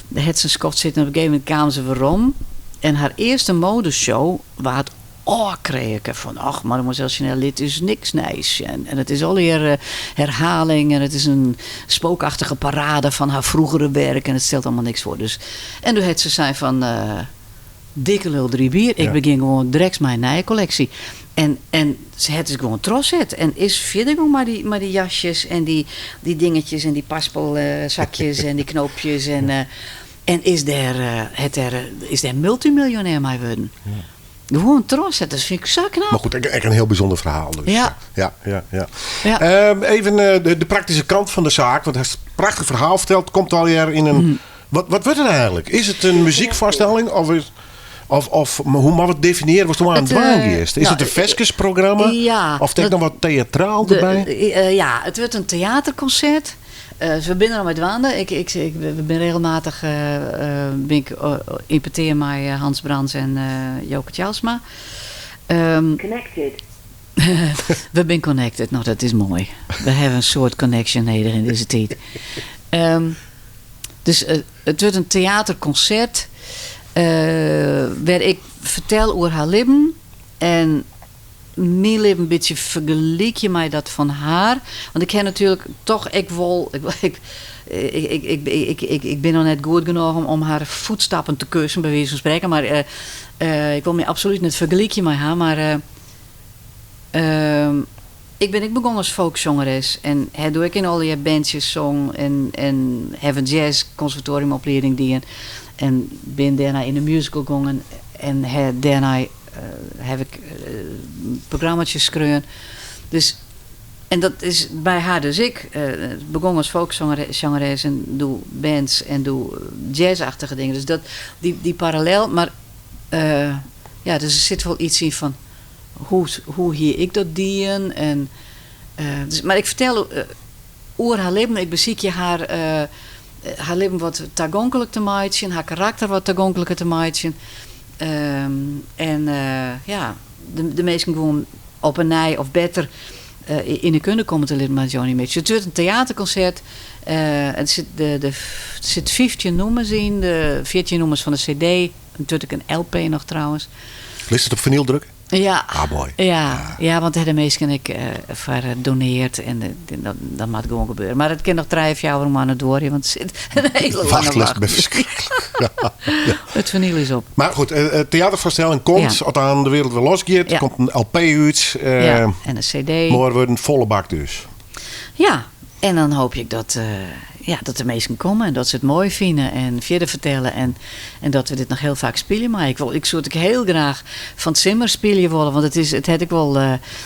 Dêr hat se in skoft sitten en op in gegeven momint kaam se werom. En har earste modeshow waard ôfkreake fan, ach, mademoiselle Chanel lit ús niks nijs sjen. En it is allegear herhaling en it is in spookachtige parade fan har froegere werk en it stelt allemaal niks foar. Dus, en doe hat se sein fan, Dikke lul drie bier. Ik begjin gewoan direkt mei in nije kolleksje. En, en se hat dus gewoan trochset. En is fierder gong mei dy, mei dy jasjes en dy, dy dingetjes en dy paspelzakjes en dy knoopjes. En, eh, en is dêr, eh, hat dêr, eh, is dêr multimiljonêr mei wurden. Gewoan trochset, dat fyn ik sa knap. Maar goed, ek, ek in hiel bysûnder ferhaal. Dus. Ja. Ja, ja, ja. Ja. Even de praktyske kant fan de saak, want hast in prachtich ferhaal ferteld. Komt allegear yn in. Wat, wat wurdt it eigentlik? Is it in muzykfoarstelling of, is, of, of hoe moatte we it definiearje watsto oan it Het, dwaan eh, giest? Is nou, it in ferskesprogramma? ja, Of ek dat- noch wat teatraal De- derby? ja, it wurdt in teaterkonsert. We binne der al mei dwaande. Ik, ik, ik, we binne regelmatich bin ik yn petear mei Hans Brands en Joke Tjalsma. Connected. We binne connected. No, dat is moai. We hawwe in soad connection nedich yn dizze tiid. Dus it wurdt in teaterkonsert wêr ik fertel oer har libben en myn libben in bytsje fergelykje mei dat fan har. Want ik ha natuerlik toch ek wol. Ik, ik, ik, ik, ik, ik bin noch net goed genôch om, om har voetstappen te kussen, by wize fan sprekken. Mar eh, eh, ik wol my absolút net fergelykje mei har. Mar eh, ik bin ek begûn as folksjongeres. En ha doe ek yn allegear bandsjes song. En, en haw in jazz-konservatoriumoplieding dien. En bin dêrnei yn de musical gongen. En ha dêrnei haw ik programmatsjes skreaun. Dus, en dat is by har dus ek. Begûn as folkssjongeres en doe bands en doe jazzachtige dingen. Dus dat, dy, dy parallel. Mar ja, dus der sit wol iets yn fan hoe, hoe hie ik dat dien? En, dus, mar ik fertel oer har libben. Ik besykje har, har libben wat tagonklik te meitsjen, har karakter wat tagonkliker te meitsjen. En ja, de, de minsken gewoan op 'e nij of better yn 'e kunde komme te litten mei Joni Mitchell. It wurdt in teaterkonsert. It sit, de, de, der sit 15 nûmers yn, de 14 nûmers fan de CD. It wurdt ek in LP noch trouwens. Litst it op finyl drukke? Ja. Ah, moai. Ja, ja, want dêr ha de minsken ek foar doneard en dat, dat moat gewoan gebeure. Mar it kin noch trije, fjouwer moanne duorje, want it sit in hiele lange Wachtlist wacht. ferskriklik. Ja, ja. It finyl is op. Mar goed, teaterfoarstelling komt, Ja. as aan de wereld wer los giet, Ja. komt in LP út. Ja, en in CD. Moai wurden, folle bak dus. Ja, en dan hoopje ik dat, ja, dat de minsken komme en dat se it moai fine en fierder fertelle en, en dat we dit noch hiel faak spylje meie. Ik wol, ik soe it ek hiel graach fan 't simmer spylje wolle, want it is, it hat ek wol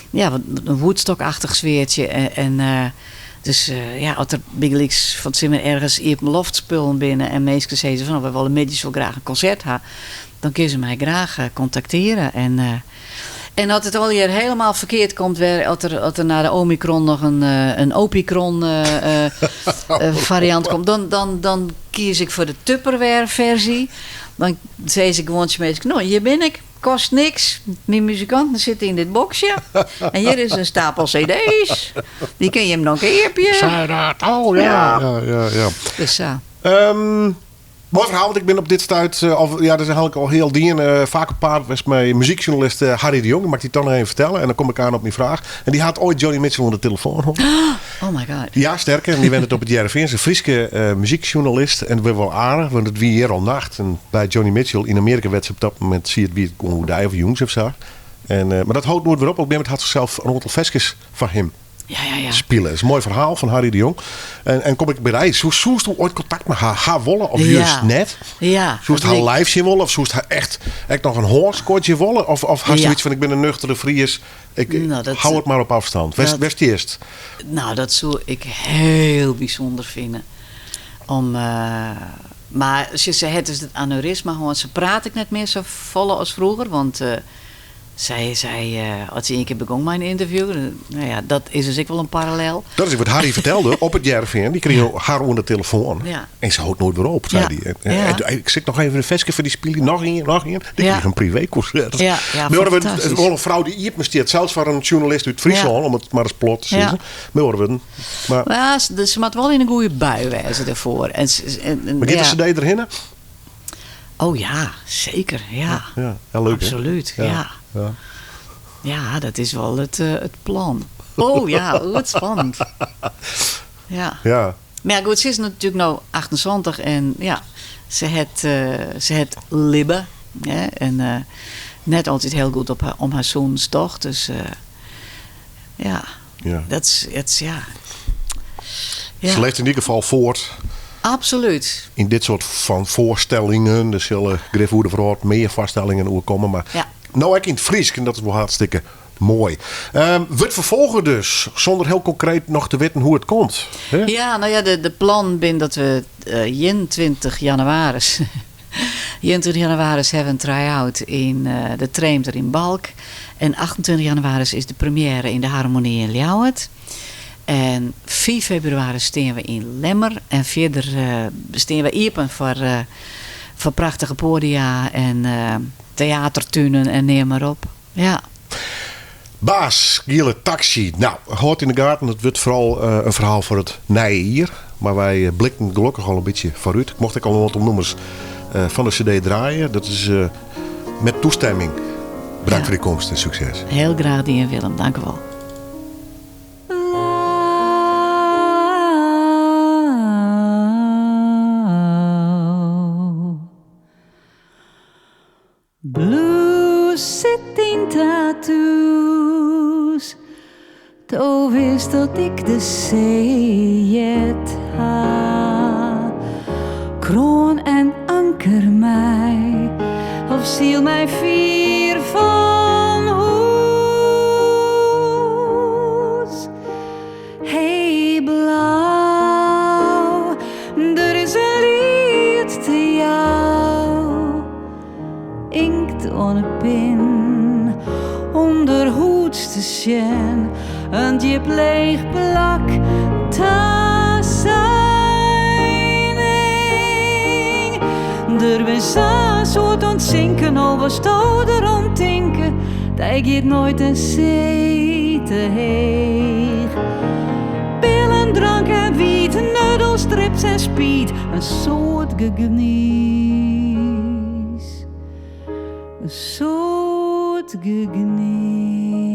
ja, wat in Woodstock-achtich sfeartsje. En, en dus ja, as der bygelyks fan 't simmer ergens iepenloftspullen binne en minsken sizze fan, oh, wy wolle middeis wol graach in konsert ha, dan kinne se my graach kontaktearje. En, en as it allegear hielendal ferkeard komt, wer, as der, as der nei de Omicron noch in, in Opicron variant komt, dan, dan, dan kies ik foar de Tupperware ferzje. Dan sis ik gewoan tsjin minsken, no, hjir bin ik, kost niks. Myn muzikanten sitte yn dit boksje. En hjir is in stapel cd's. Dy kinne jim dan keapje. Sei dat? Oh ja. Ja. Ja, ja, ja. Dus sa. Moai ferhaal, want ik bin op dit stuit, of, ja, dat is eigentlik al hiel dien, faak op paad west mei muzykjoernalist Harry de Jong. Moat ik dy toch noch even fertelle en dan kom ik oan op myn fraach. En dy hat oait Joni Mitchell oan de telefoan hân. Oh my god. Ja, sterker, en dy wennet op it Hearrenfean, is in Fryske muzykjoernalist. En it wie wol aardich, want it wie hjir al nacht. En by Joni Mitchell yn Amearika wêr't se op dat momint siet, wie it gewoan oerdei of jûns of sa. En, mar dat hold noait wer op. Op in gegeven momint hat se sels in oantal ferskes foar him Ja, ja, ja. spile. Dat is in moai ferhaal fan Harry de Jong. En, en kom ik by dy, soe, soesto oait kontakt mei har ha wolle of Ja. juist net? Ja, Soest dat har lik- live sjen wolle of soest har echt ek noch in hânskodzje wolle? Of, of hast Ja. soiets fan ik bin in nuchtere Fries, ik Nou, dat- hou it mar op afstand. Wêr dat- wêr stiest? Nou, dat soe ik hiel bysûnder fine. Om, eh, mar se, se hat dus it aneurysma hân. Se praat ek net mear sa folle as froeger, want eh, sy, sy, eh, as se ien kear begûn mei in ynterview, no ja, dat is dus ek wol in parallel. Dat is wat Harry fertelde op it Hearrenfean. Dy krige har oan de telefoan. Ja. En se hold noait wer op, sei Ja. dy. En, Ja. en, ik sit noch even in ferske foar dy spylje. Noch ien, noch ien. Dy Ja. krige in privékonsert. Ja, ja, Maar we fantastysk. wol in frou dy't iepen stiet. Sels foar in sjoernalist út Fryslân, Ja. om it mar ris plat te Ja. sizzen. Maar we maar, Ja, se, se moat wol yn in goede bui wêze dêrfoar. En, se- en, en, maar giet ja. de cd derhinne? Oh ja, seker. Ja. Ja, ja leuk hè? Absoluut, ja. Ja. Ja, dat is wol it, eh, it plan. Oh ja, wat spannend. Ja. Ja. Mar ja, goed, se is natuerlik no 78 en ja, se hat, eh, se hat libbe. Hè, en eh, net altyd hiel goed op har, om har sûnens tocht. Dus eh, ja, Ja. dat is, het is, ja. Ja, Ze leeft in ieder geval voort absoluut. in dit soort van voorstellingen. Er zullen grif oer de wrâld mear foarstellingen oer komme. Mar Ja. no ek yn it Frysk en dat is wol hartstikke moai. Wurdt ferfolge dus, sûnder hiel konkreet noch te witten hoe't it komt. Hè? Ja, no ja, de plan bin dat we eh 21 jannewaris. 21 jannewaris hawwe we in try-out yn eh, de Treemter yn Balk. En 28 jannewaris is de première yn de Harmonie yn Ljouwert. En 4 febrewaris steane we yn Lemmer. En fierder eh, steane we iepen foar, eh, foar prachtige poadia en eh, teatertunen en neam mar op. Ja. Baas, Giele Taksy. No, hâld yn de gaten, it wurdt foaral eh, in ferhaal foar it nije jier. Mar wy eh, blikken gelokkich al in bytsje foarút. Ik mocht ek al in oantal nûmers eh, fan de CD draaie. Dat is eh, met toestimming. Bedankt Ja. foar de komst en sukses. Hiel graach dien, Willem. Dank u wol. Blau. Blues sit yn tattoos. Do witst dat ik de see heard ha. Kroan en anker my, of syl my fier fan hûs. Hey blau, der is in liet te jou. Inkt oan 'e pin, ûnderhûds te sjen, in djip leech plak ta seining. Der binne sa'n soad oan it sinken, al wolsto derom tinke, dy giet noait in see te heech. Pillen, drank en wiet, nudelstrips en speed, in soad gegniis. In soad gegniis.